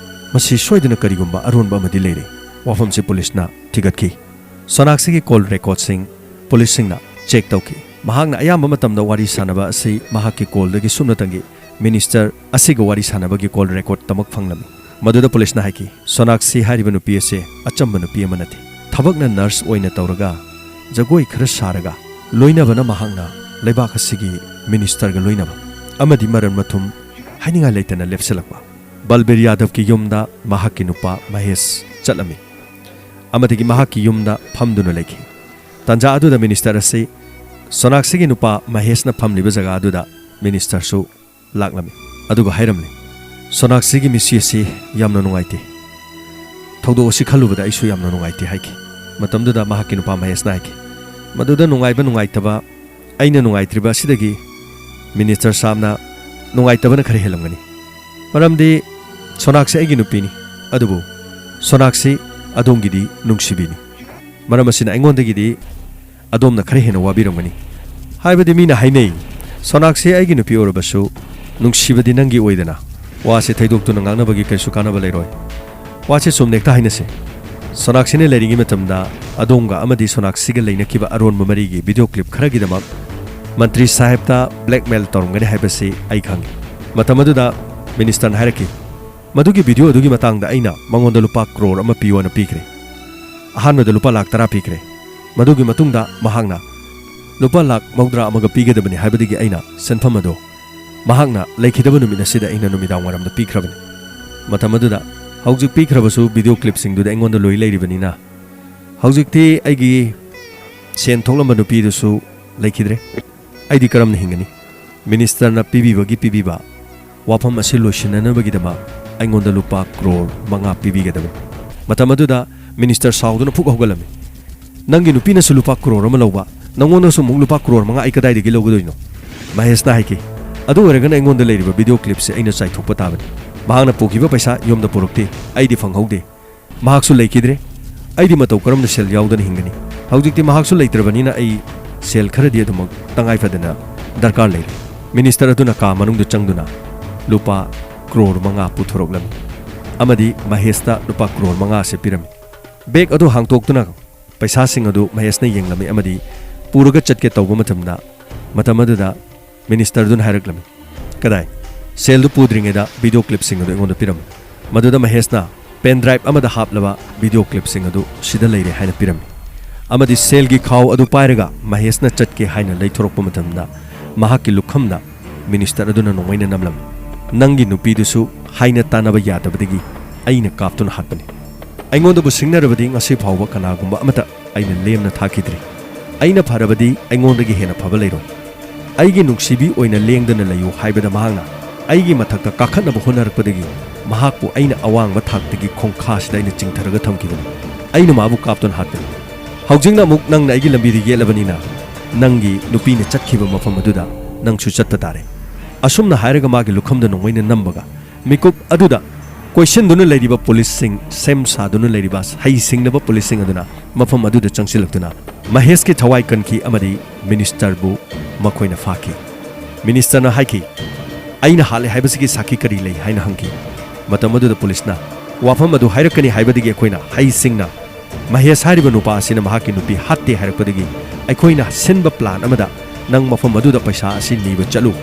ꯃꯁꯤ ꯁꯣꯏꯗꯅ ꯀꯔꯤꯒꯨꯝꯕ ꯑꯔꯣꯟꯕ ꯑꯃꯗꯤ ꯂꯩꯔꯦ꯫ ꯋꯥꯐꯝꯁꯤ ꯄꯨꯂꯤꯁꯅ ꯊꯤꯒꯠꯈꯤ꯫ ꯁꯣꯅꯥꯛꯁꯤꯒꯤ ꯀꯣꯜ ꯔꯦꯀꯣꯔꯗꯁꯤꯡ ꯄꯨꯂꯤꯁꯁꯤꯡꯅ ꯆꯦꯛ ꯇꯧꯈꯤ꯫ ꯃꯍꯥꯛꯅ ꯑꯌꯥꯝꯕ ꯃꯇꯝꯗ ꯋꯥꯔꯤ ꯁꯥꯟꯅꯕ ꯑꯁꯤ ꯃꯍꯥꯛꯀꯤ ꯀꯣꯜꯗꯒꯤ ꯁꯨꯞꯅꯇꯪꯒꯤ ꯃꯤꯅꯤꯁꯇꯔ ꯑꯁꯤꯒ ꯋꯥꯔꯤ ꯁꯥꯟꯅꯕꯒꯤ ꯀꯣꯜ ꯔꯦꯀꯣꯔꯗꯇꯃꯛ ꯐꯪꯂꯝꯃꯤ꯫ ꯃꯗꯨꯗ ꯄꯨꯂꯤꯁꯅ ꯍꯥꯏꯈꯤ, "ꯁꯣꯅꯥꯛꯁꯤ ꯍꯥꯏꯔꯤꯕ ꯅꯨꯄꯤ ꯑꯁꯤ ꯑꯆꯝꯕ ꯅꯨꯄꯤ ꯑꯃ ꯅꯠꯇꯦ꯫ ꯊꯕꯛꯅ ꯅꯔꯁ ꯑꯣꯏꯅ ꯇꯧꯔꯒ, ꯖꯒꯣꯏ ꯈꯔ ꯁꯥꯔꯒ, ꯂꯣꯏꯅꯕꯅ ꯃꯍꯥꯛꯅ ꯂꯩꯕꯥꯛ ꯑꯁꯤꯒꯤ ꯃꯤꯅꯤꯁꯇꯔꯒ ꯂꯣꯏꯅꯕ ꯑꯃꯗꯤ ꯃꯔꯟ ꯃꯊꯨꯝ ꯍꯥꯏꯅꯤꯡꯉꯥꯏ ꯂꯩꯇꯅ ꯂꯦꯞꯁꯤꯜꯂꯛꯄ"꯫ ꯕꯜꯕꯤꯔ ꯌꯥꯗꯕꯀꯤ ꯌꯨꯝꯗ ꯃꯍꯥꯛꯀꯤ ꯅꯨꯄꯥ ꯃꯍꯦꯁ ꯆꯠꯂꯝꯃꯤ ꯑꯃꯗꯒꯤ ꯃꯍꯥꯛꯀꯤ ꯌꯨꯝꯗ ꯐꯝꯗꯨꯅ ꯂꯩꯈꯤ꯫ ꯇꯥꯟꯖꯥ ꯑꯗꯨꯗ ꯃꯤꯅꯤꯁꯇꯔ ꯑꯁꯤ ꯁꯣꯅꯥꯛꯁꯤꯒꯤ ꯅꯨꯄꯥ ꯃꯍꯦꯁꯅ ꯐꯝꯂꯤꯕ ꯖꯒꯥ ꯑꯗꯨꯗ ꯃꯤꯅꯤꯁꯇꯔꯁꯨ ꯂꯥꯛꯂꯝꯃꯤ꯫ ꯑꯗꯨꯒ ꯍꯥꯏꯔꯝꯂꯤ, "ꯁꯣꯅꯥꯛꯁꯤꯒꯤ ꯃꯤꯠꯁꯤ ꯑꯁꯤ ꯌꯥꯝꯅ ꯅꯨꯡꯉꯥꯏꯇꯦ꯫ ꯊꯧꯗꯣꯛ ꯑꯁꯤ ꯈꯜꯂꯨꯕꯗ ꯑꯩꯁꯨ ꯌꯥꯝꯅ ꯅꯨꯡꯉꯥꯏꯇꯦ" ꯍꯥꯏꯈꯤ꯫ ꯃꯇꯝꯗꯨꯗ ꯃꯍꯥꯛꯀꯤ ꯅꯨꯄꯥ ꯃꯍꯦꯁꯅ ꯍꯥꯏꯈꯤ, "ꯃꯗꯨꯗ ꯅꯨꯡꯉꯥꯏꯕ ꯅꯨꯡꯉꯥꯏꯇꯕ ꯑꯩꯅ ꯅꯨꯡꯉꯥꯏꯇ꯭ꯔꯤꯕ ꯑꯁꯤꯗꯒꯤ ꯃꯤꯅꯤꯁꯇꯔ ꯁꯥꯕꯅ ꯅꯨꯡꯉꯥꯏꯇꯕꯅ ꯈꯔ ꯍꯦꯜꯂꯝꯒꯅꯤ꯫ ꯃꯔꯝꯗꯤ ꯁꯣꯅꯥꯛꯁꯤ ꯑꯩꯒꯤ ꯅꯨꯄꯤꯅꯤ, ꯑꯗꯨꯕꯨ ꯁꯣꯅꯥꯛꯁꯤ ꯑꯗꯣꯝꯒꯤꯗꯤ ꯅꯨꯡꯁꯤꯕꯤꯅꯤ꯫ ꯃꯔꯝ ꯑꯁꯤꯅ ꯑꯩꯉꯣꯟꯗꯒꯤꯗꯤ ꯑꯗꯣꯝꯅ ꯈꯔ ꯍꯦꯟꯅ ꯋꯥꯕꯤꯔꯝꯒꯅꯤ꯫ ꯍꯥꯏꯕꯗꯤ ꯃꯤꯅ ꯍꯥꯏꯅꯩ, "ꯁꯣꯅꯥꯛꯁꯤ ꯑꯩꯒꯤ ꯅꯨꯄꯤ ꯑꯣꯏꯔꯕꯁꯨ ꯅꯨꯡꯁꯤꯕꯗꯤ ꯅꯪꯒꯤ ꯑꯣꯏꯗꯅ"꯫ ꯋꯥꯁꯦ ꯊꯩꯗꯣꯛꯇꯨꯅ ꯉꯥꯡꯅꯕꯒꯤ ꯀꯔꯤꯁꯨ ꯀꯥꯟꯅꯕ ꯂꯩꯔꯣꯏ꯫ ꯋꯥꯁꯦ ꯆꯨꯝꯅ ꯍꯦꯛꯇ ꯍꯥꯏꯅꯁꯦ꯫ ꯁꯣꯅꯥꯛꯁꯤꯅ ꯂꯩꯔꯤꯉꯩ ꯃꯇꯝꯗ ꯑꯗꯣꯝꯒ ꯑꯃꯗꯤ ꯁꯣꯅꯥꯛꯁꯤꯒ ꯂꯩꯅꯈꯤꯕ ꯑꯔꯣꯟꯕ ꯃꯔꯤꯒꯤ ꯚꯤꯗꯤꯑꯣ ꯀ꯭ꯂꯤꯞ ꯈꯔꯒꯤꯗꯃꯛ ꯃꯟꯇ꯭ꯔꯤ ꯁꯥꯍꯦꯕꯇ ꯕ꯭ꯂꯦꯛꯃꯦꯜ ꯇꯧꯔꯝꯒꯅꯤ ꯍꯥꯏꯕꯁꯤ ꯑꯩ ꯈꯪꯏ꯫ ꯃꯇꯝ ꯑꯗꯨꯗ ꯃꯤꯅꯤꯁꯇꯔꯅ ꯍꯥꯏꯔꯛꯈꯤ, "ꯃꯗꯨꯒꯤ ꯚꯤꯗꯤꯑꯣ ꯑꯗꯨꯒꯤ ꯃꯇꯥꯡꯗ ꯑꯩꯅ ꯃꯉꯣꯟꯗ ꯂꯨꯄꯥ ꯀ꯭ꯔꯣꯔ ꯑꯃ ꯄꯤꯌꯣꯅ ꯄꯤꯈ꯭ꯔꯦ꯫ ꯑꯍꯥꯟꯕꯗ ꯂꯨꯄꯥ ꯂꯥꯈ ꯇꯔꯥ ꯄꯤꯈ꯭ꯔꯦ꯫ ꯃꯗꯨꯒꯤ ꯃꯇꯨꯡꯗ ꯃꯍꯥꯛꯅ ꯂꯨꯄꯥ ꯂꯥꯈ ꯃꯧꯗ꯭ꯔꯥ ꯑꯃꯒ ꯄꯤꯒꯗꯕꯅꯤ ꯍꯥꯏꯕꯗꯒꯤ ꯑꯩꯅ ꯁꯦꯟꯐꯝ ꯑꯗꯨ ꯃꯍꯥꯛꯅ ꯂꯩꯈꯤꯗꯕ ꯅꯨꯃꯤꯠ ꯑꯁꯤꯗ ꯑꯩꯅ ꯅꯨꯃꯤꯗꯥꯡ ꯋꯥꯏꯔꯝꯗ ꯄꯤꯈ꯭ꯔꯕꯅꯤ"꯫ ꯃꯇꯝ ꯑꯗꯨꯗ ꯍꯧꯖꯤꯛ ꯄꯤꯈ꯭ꯔꯕꯁꯨ ꯚꯤꯗꯤꯑꯣ ꯀ꯭ꯂꯤꯞꯁꯤꯡꯗꯨꯗꯤ ꯑꯩꯉꯣꯟꯗ ꯂꯣꯏ ꯂꯩꯔꯤꯕꯅꯤꯅ ꯍꯧꯖꯤꯛꯇꯤ ꯑꯩꯒꯤ ꯁꯦꯟ ꯊꯣꯛꯂꯝꯕ ꯅꯨꯄꯤꯗꯨꯁꯨ ꯂꯩꯈꯤꯗ꯭ꯔꯦ꯫ ꯑꯩꯗꯤ ꯀꯔꯝꯅ ꯍꯤꯡꯒꯅꯤ? ꯃꯤꯅꯤꯁꯇꯔꯅ ꯄꯤꯕꯤꯕꯒꯤ ꯄꯤꯕꯤꯕ ꯋꯥꯐꯝ ꯑꯁꯤ ꯂꯣꯏꯁꯤꯟꯅꯅꯕꯒꯤꯗꯃꯛ ꯑꯩꯉꯣꯟꯗ ꯂꯨꯄꯥ ꯀ꯭ꯔꯣꯔ ꯃꯉꯥ ꯄꯤꯕꯤꯒꯗꯕꯅꯤ꯫ ꯃꯇꯝ ꯑꯗꯨꯗ ꯃꯤꯅꯤꯁꯇꯔ ꯁꯥꯎꯗꯨꯅ ꯐꯨꯛ ꯍꯧꯒꯠꯂꯝꯃꯤ꯫ "ꯅꯪꯒꯤ ꯅꯨꯄꯤꯅꯁꯨ ꯂꯨꯄꯥ ꯀ꯭ꯔꯣꯔ ꯑꯃ ꯂꯧꯕ, ꯅꯉꯣꯟꯗꯁꯨ ꯑꯃꯨꯛ ꯂꯨꯄꯥ ꯀ꯭ꯔꯣꯔ ꯃꯉꯥ ꯑꯩ ꯀꯗꯥꯏꯗꯒꯤ ꯂꯧꯒꯗꯣꯏꯅꯣ?" ꯃꯍꯦꯁꯅ ꯍꯥꯏꯈꯤ꯫ "ꯑꯗꯨ ꯑꯣꯏꯔꯒꯅ ꯑꯩꯉꯣꯟꯗ ꯂꯩꯔꯤꯕ ꯚꯤꯗꯤꯑꯣ ꯀ꯭ꯂꯤꯞꯁꯦ ꯑꯩꯅ ꯆꯥꯏꯊꯣꯛꯄ ꯇꯥꯕꯅꯤ꯫ ꯃꯍꯥꯛꯅ ꯄꯨꯈꯤꯕ ꯄꯩꯁꯥ ꯌꯨꯝꯗ ꯄꯨꯔꯛꯇꯦ, ꯑꯩꯗꯤ ꯐꯪꯍꯧꯗꯦ꯫ ꯃꯍꯥꯛꯁꯨ ꯂꯩꯈꯤꯗ꯭ꯔꯦ꯫ ꯑꯩꯗꯤ ꯃꯇꯧ ꯀꯔꯝꯅ ꯁꯦꯜ ꯌꯥꯎꯗꯅ ꯍꯤꯡꯒꯅꯤ? ꯍꯧꯖꯤꯛꯇꯤ ꯃꯍꯥꯛꯁꯨ ꯂꯩꯇ꯭ꯔꯕꯅꯤꯅ ꯑꯩ ꯁꯦꯜ ꯈꯔꯗꯤ ꯑꯗꯨꯃꯛ ꯇꯉꯥꯏ ꯐꯗꯅ ꯗꯔꯀꯥꯔ ꯂꯩꯔꯦ"꯫ ꯃꯤꯅꯤꯁꯇꯔ ꯑꯗꯨꯅ ꯀꯥ ꯃꯅꯨꯡꯗ ꯆꯪꯗꯨꯅ ꯂꯨꯄꯥ ꯀ꯭ꯔꯣꯔ ꯃꯉꯥ ꯄꯨꯊꯣꯔꯛꯂꯝꯃꯤ ꯑꯃꯗꯤ ꯃꯍꯦꯁꯇ ꯂꯨꯄꯥ ꯀ꯭ꯔꯣꯔ ꯃꯉꯥ ꯑꯁꯤ ꯄꯤꯔꯝꯃꯤ꯫ ꯕꯦꯒ ꯑꯗꯨ ꯍꯥꯡꯇꯣꯛꯇꯨꯅ ꯄꯩꯁꯥꯁꯤꯡ ꯑꯗꯨ ꯃꯍꯦꯁꯅ ꯌꯦꯡꯂꯝꯃꯤ ꯑꯃꯗꯤ ꯄꯨꯔꯒ ꯆꯠꯀꯦ ꯇꯧꯕ ꯃꯇꯝꯗ, ꯃꯇꯝ ꯑꯗꯨꯗ ꯃꯤꯅꯤꯁꯇꯔꯗꯨꯅ ꯍꯥꯏꯔꯛꯂꯝꯃꯤ, "ꯀꯗꯥꯏ? ꯁꯦꯜꯗꯨ ꯄꯨꯗ꯭ꯔꯤꯉꯩꯗ ꯚꯤꯗꯤꯑꯣ ꯀ꯭ꯂꯤꯞꯁꯤꯡ ꯑꯗꯨ ꯑꯩꯉꯣꯟꯗ ꯄꯤꯔꯝꯃꯨ"꯫ ꯃꯗꯨꯗ ꯃꯍꯦꯁꯅ ꯄꯦꯟ ꯗ꯭ꯔꯥꯏꯚ ꯑꯃꯗ ꯍꯥꯞꯂꯕ ꯚꯤꯗꯤꯑꯣ ꯀ꯭ꯂꯤꯞꯁꯤꯡ ꯑꯗꯨ ꯁꯤꯗ ꯂꯩꯔꯦ ꯍꯥꯏꯅ ꯄꯤꯔꯝꯃꯤ ꯑꯃꯗꯤ ꯁꯦꯜꯒꯤ ꯈꯥꯎ ꯑꯗꯨ ꯄꯥꯏꯔꯒ ꯃꯍꯦꯁꯅ ꯆꯠꯀꯦ ꯍꯥꯏꯅ ꯂꯩꯊꯣꯔꯛꯄ ꯃꯇꯝꯗ, ꯃꯍꯥꯛꯀꯤ ꯂꯨꯈꯝꯗ ꯃꯤꯅꯤꯁꯇꯔ ꯑꯗꯨꯅ ꯅꯣꯡꯃꯩꯅ ꯅꯝꯂꯝꯃꯤ꯫ "ꯅꯪꯒꯤ ꯅꯨꯄꯤꯗꯨꯁꯨ ꯍꯥꯏꯅ ꯇꯥꯅꯕ ꯌꯥꯗꯕꯗꯒꯤ ꯑꯩꯅ ꯀꯥꯞꯇꯨꯅ ꯍꯥꯠꯄꯅꯤ꯫ ꯑꯩꯉꯣꯟꯗꯕꯨ ꯁꯤꯡꯅꯔꯕꯗꯤ ꯉꯁꯤ ꯐꯥꯎꯕ ꯀꯅꯥꯒꯨꯝꯕ ꯑꯃꯠꯇ ꯑꯩꯅ ꯂꯦꯝꯅ ꯊꯥꯈꯤꯗ꯭ꯔꯤ꯫ ꯑꯩꯅ ꯐꯔꯕꯗꯤ ꯑꯩꯉꯣꯟꯗꯒꯤ ꯍꯦꯟꯅ ꯐꯕ ꯂꯩꯔꯣꯏ꯫ ꯑꯩꯒꯤ ꯅꯨꯡꯁꯤꯕꯤ ꯑꯣꯏꯅ ꯂꯦꯡꯗꯅ ꯂꯩꯌꯨ" ꯍꯥꯏꯕꯗ ꯃꯍꯥꯛꯅ ꯑꯩꯒꯤ ꯃꯊꯛꯇ ꯀꯥꯈꯠꯅꯕ ꯍꯣꯠꯅꯔꯛꯄꯗꯒꯤ ꯃꯍꯥꯛꯄꯨ ꯑꯩꯅ ꯑꯋꯥꯡꯕ ꯊꯥꯛꯇꯒꯤ ꯈꯣꯡꯈꯥꯁꯤꯗ ꯑꯩꯅ ꯆꯤꯡꯊꯔꯒ ꯊꯝꯈꯤꯕꯅꯤ꯫ ꯑꯩꯅ ꯃꯥꯕꯨ ꯀꯥꯞꯇꯨꯅ ꯍꯥꯠꯄꯅꯤ꯫ ꯍꯧꯖꯤꯛꯅ ꯑꯃꯨꯛ ꯅꯪꯅ ꯑꯩꯒꯤ ꯂꯝꯕꯤꯗ ꯌꯦꯠꯂꯕꯅꯤꯅ ꯅꯪꯒꯤ ꯅꯨꯄꯤꯅ ꯆꯠꯈꯤꯕ ꯃꯐꯝ ꯑꯗꯨꯗ ꯅꯪꯁꯨ ꯆꯠꯄ ꯇꯥꯔꯦ꯫ ꯑꯁꯨꯝꯅ ꯍꯥꯏꯔꯒ ꯃꯥꯒꯤ ꯂꯨꯈꯝꯗ ꯅꯣꯡꯃꯩꯅ ꯅꯝꯕꯒ ꯃꯤꯀꯨꯞ ꯑꯗꯨꯗ ꯀꯣꯏꯁꯤꯟꯗꯨꯅ ꯂꯩꯔꯤꯕ ꯄꯨꯂꯤꯁꯁꯤꯡ, ꯁꯦꯝ ꯁꯥꯗꯨꯅ ꯂꯩꯔꯤꯕ ꯍꯩꯁꯤꯡꯅꯕ ꯄꯨꯂꯤꯁꯁꯤꯡ ꯑꯗꯨꯅ ꯃꯐꯝ ꯑꯗꯨꯗ ꯆꯪꯁꯤꯜꯂꯛꯇꯨꯅ ꯃꯍꯦꯁꯀꯤ ꯊꯋꯥꯏ ꯀꯟꯈꯤ ꯑꯃꯗꯤ ꯃꯤꯅꯤꯁꯇꯔꯕꯨ ꯃꯈꯣꯏꯅ ꯐꯥꯈꯤ꯫ ꯃꯤꯅꯤꯁꯇꯔꯅ ꯍꯥꯏꯈꯤ, "ꯑꯩꯅ ꯍꯥꯠꯂꯦ ꯍꯥꯏꯕꯁꯤꯒꯤ ꯁꯥꯈꯤ ꯀꯔꯤ ꯂꯩ?" ꯍꯥꯏꯅ ꯍꯪꯈꯤ꯫ ꯃꯇꯝ ꯑꯗꯨꯗ ꯄꯨꯂꯤꯁꯅ, "ꯋꯥꯐꯝ ꯑꯗꯨ ꯍꯥꯏꯔꯛꯀꯅꯤ ꯍꯥꯏꯕꯗꯒꯤ ꯑꯩꯈꯣꯏꯅ ꯍꯩꯁꯤꯡꯅ ꯃꯍꯦꯁ ꯍꯥꯏꯔꯤꯕ ꯅꯨꯄꯥ ꯑꯁꯤꯅ ꯃꯍꯥꯛꯀꯤ ꯅꯨꯄꯤ ꯍꯥꯠꯇꯦ ꯍꯥꯏꯔꯛꯄꯗꯒꯤ ꯑꯩꯈꯣꯏꯅ ꯁꯤꯟꯕ ꯄ꯭ꯂꯥꯟ ꯑꯃꯗ ꯅꯪ ꯃꯐꯝ ꯑꯗꯨꯗ ꯄꯩꯁꯥ ꯑꯁꯤ ꯅꯤꯕ ꯆꯠꯂꯨ,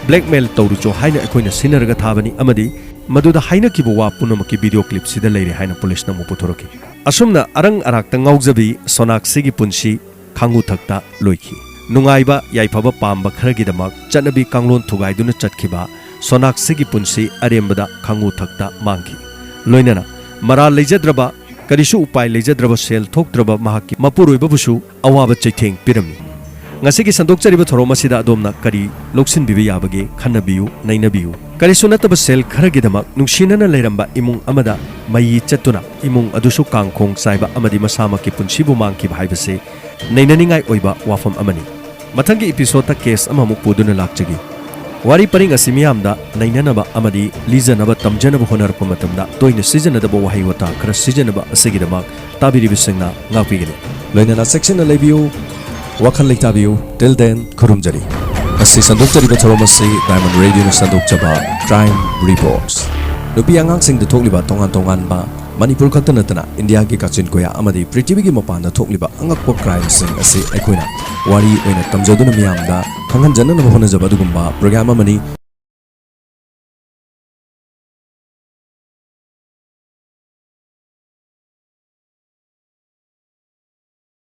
ꯕ꯭ꯂꯦꯛꯃꯦꯜ ꯇꯧꯔꯨꯆꯣ ꯍꯥꯏꯅ ꯑꯩꯈꯣꯏꯅ ꯁꯤꯟꯅꯔꯒ ꯊꯥꯕꯅꯤ ꯑꯃꯗꯤ ꯃꯗꯨꯗ ꯍꯥꯏꯅꯈꯤꯕ ꯋꯥ ꯄꯨꯝꯅꯃꯛꯀꯤ ꯚꯤꯗꯤꯑꯣ ꯀ꯭ꯂꯤꯞꯁꯤꯗ ꯂꯩꯔꯦ" ꯍꯥꯏꯅ ꯄꯨꯂꯤꯁꯅ ꯑꯃꯨꯛ ꯄꯨꯊꯣꯔꯛꯈꯤ꯫ ꯑꯁꯨꯝꯅ ꯑꯔꯪ ꯑꯔꯥꯛꯇ ꯉꯥꯎꯖꯕꯤ ꯁꯣꯅꯥꯛꯁꯤꯒꯤ ꯄꯨꯟꯁꯤ ꯈꯥꯡꯉꯨꯊꯛꯇ ꯂꯣꯏꯈꯤ꯫ ꯅꯨꯡꯉꯥꯏꯕ ꯌꯥꯏꯐꯕ ꯄꯥꯝꯕ ꯈꯔꯒꯤꯗꯃꯛ ꯆꯠꯅꯕꯤ ꯀꯥꯡꯂꯣꯟ ꯊꯨꯒꯥꯏꯗꯨꯅ ꯆꯠꯈꯤꯕ ꯁꯣꯅꯥꯛꯁꯤꯒꯤ ꯄꯨꯟꯁꯤ ꯑꯔꯦꯝꯕꯗ ꯈꯥꯡꯉꯨꯊꯛꯇ ꯃꯥꯡꯈꯤ꯫ ꯂꯣꯏꯅꯅ ꯃꯔꯥꯜ ꯂꯩꯖꯗ꯭ꯔꯕ, ꯀꯔꯤꯁꯨ ꯎꯄꯥꯏ ꯂꯩꯖꯗ꯭ꯔꯕ, ꯁꯦꯜ ꯊꯣꯛꯇ꯭ꯔꯕ ꯃꯍꯥꯛꯀꯤ ꯃꯄꯨꯔꯣꯏꯕꯕꯨꯁꯨ ꯑꯋꯥꯕ ꯆꯩꯊꯦꯡ ꯄꯤꯔꯝꯃꯤ꯫ ꯉꯁꯤꯒꯤ ꯁꯟꯗꯣꯛꯆꯔꯤꯕ ꯊꯧꯔꯝ ꯑꯁꯤꯗ ꯑꯗꯣꯝꯅ ꯀꯔꯤ ꯂꯧꯁꯤꯟꯕꯤꯕ ꯌꯥꯕꯒꯦ ꯈꯟꯅꯕꯤꯌꯨ, ꯅꯩꯅꯕꯤꯌꯨ꯫ ꯀꯔꯤꯁꯨ ꯅꯠꯇꯕ ꯁꯦꯜ ꯈꯔꯒꯤꯗꯃꯛ ꯅꯨꯡꯁꯤꯅꯅ ꯂꯩꯔꯝꯕ ꯏꯃꯨꯡ ꯑꯃꯗ ꯃꯩ ꯆꯠꯇꯨꯅ ꯏꯃꯨꯡ ꯑꯗꯨꯁꯨ ꯀꯥꯡꯈꯣꯡ ꯆꯥꯏꯕ ꯑꯃꯗꯤ ꯃꯁꯥꯃꯛꯀꯤ ꯄꯨꯟꯁꯤꯕꯨ ꯃꯥꯡꯈꯤꯕ ꯍꯥꯏꯕꯁꯤ ꯅꯩꯅꯅꯤꯡꯉꯥꯏ ꯑꯣꯏꯕ ꯋꯥꯐꯝ ꯑꯃꯅꯤ꯫ ꯃꯊꯪꯒꯤ ꯏꯄꯤꯁꯣꯗꯇ ꯀꯦꯁ ꯑꯃꯃꯨꯛ ꯄꯨꯗꯨꯅ ꯂꯥꯛꯆꯒꯦ꯫ ꯋꯥꯔꯤ ꯄꯔꯤꯡ ꯑꯁꯤ ꯃꯤꯌꯥꯝꯗ ꯅꯩꯅꯅꯕ ꯑꯃꯗꯤ ꯂꯤꯖꯅꯕ ꯇꯝꯖꯅꯕ ꯍꯣꯠꯅꯔꯛꯄ ꯃꯇꯝꯗ ꯇꯣꯏꯅ ꯁꯤꯖꯤꯟꯅꯗꯕ ꯋꯥꯍꯩ ꯋꯥꯇꯥ ꯈꯔ ꯁꯤꯖꯤꯟꯅꯕ ꯑꯁꯤꯒꯤꯗꯃꯛ ꯇꯥꯕꯤꯔꯤꯕꯁꯤꯡꯅ ꯉꯥꯛꯄꯤꯒꯅꯤ꯫ ꯂꯣꯏꯅꯅ ꯆꯦꯛꯁꯤꯟꯅ ꯂꯩꯕꯤꯌꯨ, ꯋꯥꯈꯜ ꯂꯩꯇꯥꯕꯤꯌꯨ꯫ Till then, ꯈꯨꯔꯨꯝꯖꯔꯤ꯫ ꯑꯁꯤ ꯁꯟꯗꯣꯛꯆꯔꯤꯕ ꯊꯧꯔꯝ ꯑꯁꯤ Diamond Radio ꯅ ꯁꯟꯗꯣꯛꯆꯕ Crime Reports꯫ ꯅꯨꯄꯤ ꯑꯉꯥꯡꯁꯤꯡꯗ ꯊꯣꯛꯂꯤꯕ ꯇꯣꯉꯥꯟ ꯇꯣꯉꯥꯟꯕ, ꯃꯅꯤꯄꯨꯔ ꯈꯛꯇ ꯅꯠꯇꯅ ꯏꯟꯗꯤꯌꯥꯒꯤ ꯀꯥꯆꯤꯟ ꯀꯣꯌꯥ ꯑꯃꯗꯤ ꯄ꯭ꯔꯤꯊꯤꯕꯤꯒꯤ ꯃꯄꯥꯟꯗ ꯊꯣꯛꯂꯤꯕ ꯑꯉꯛꯄ ꯀ꯭ꯔꯥꯏꯝꯁꯤꯡ ꯑꯁꯤ ꯑꯩꯈꯣꯏꯅ ꯋꯥꯔꯤ ꯑꯣꯏꯅ ꯇꯝꯖꯗꯨꯅ ꯃꯤꯌꯥꯝꯗ ꯈꯪꯍꯟꯖꯅꯅꯕ ꯍꯣꯠꯅꯖꯕ ꯑꯗꯨꯒꯨꯝꯕ ꯄ꯭ꯔꯣꯒ꯭ꯔꯥꯝ ꯑꯃꯅꯤ꯫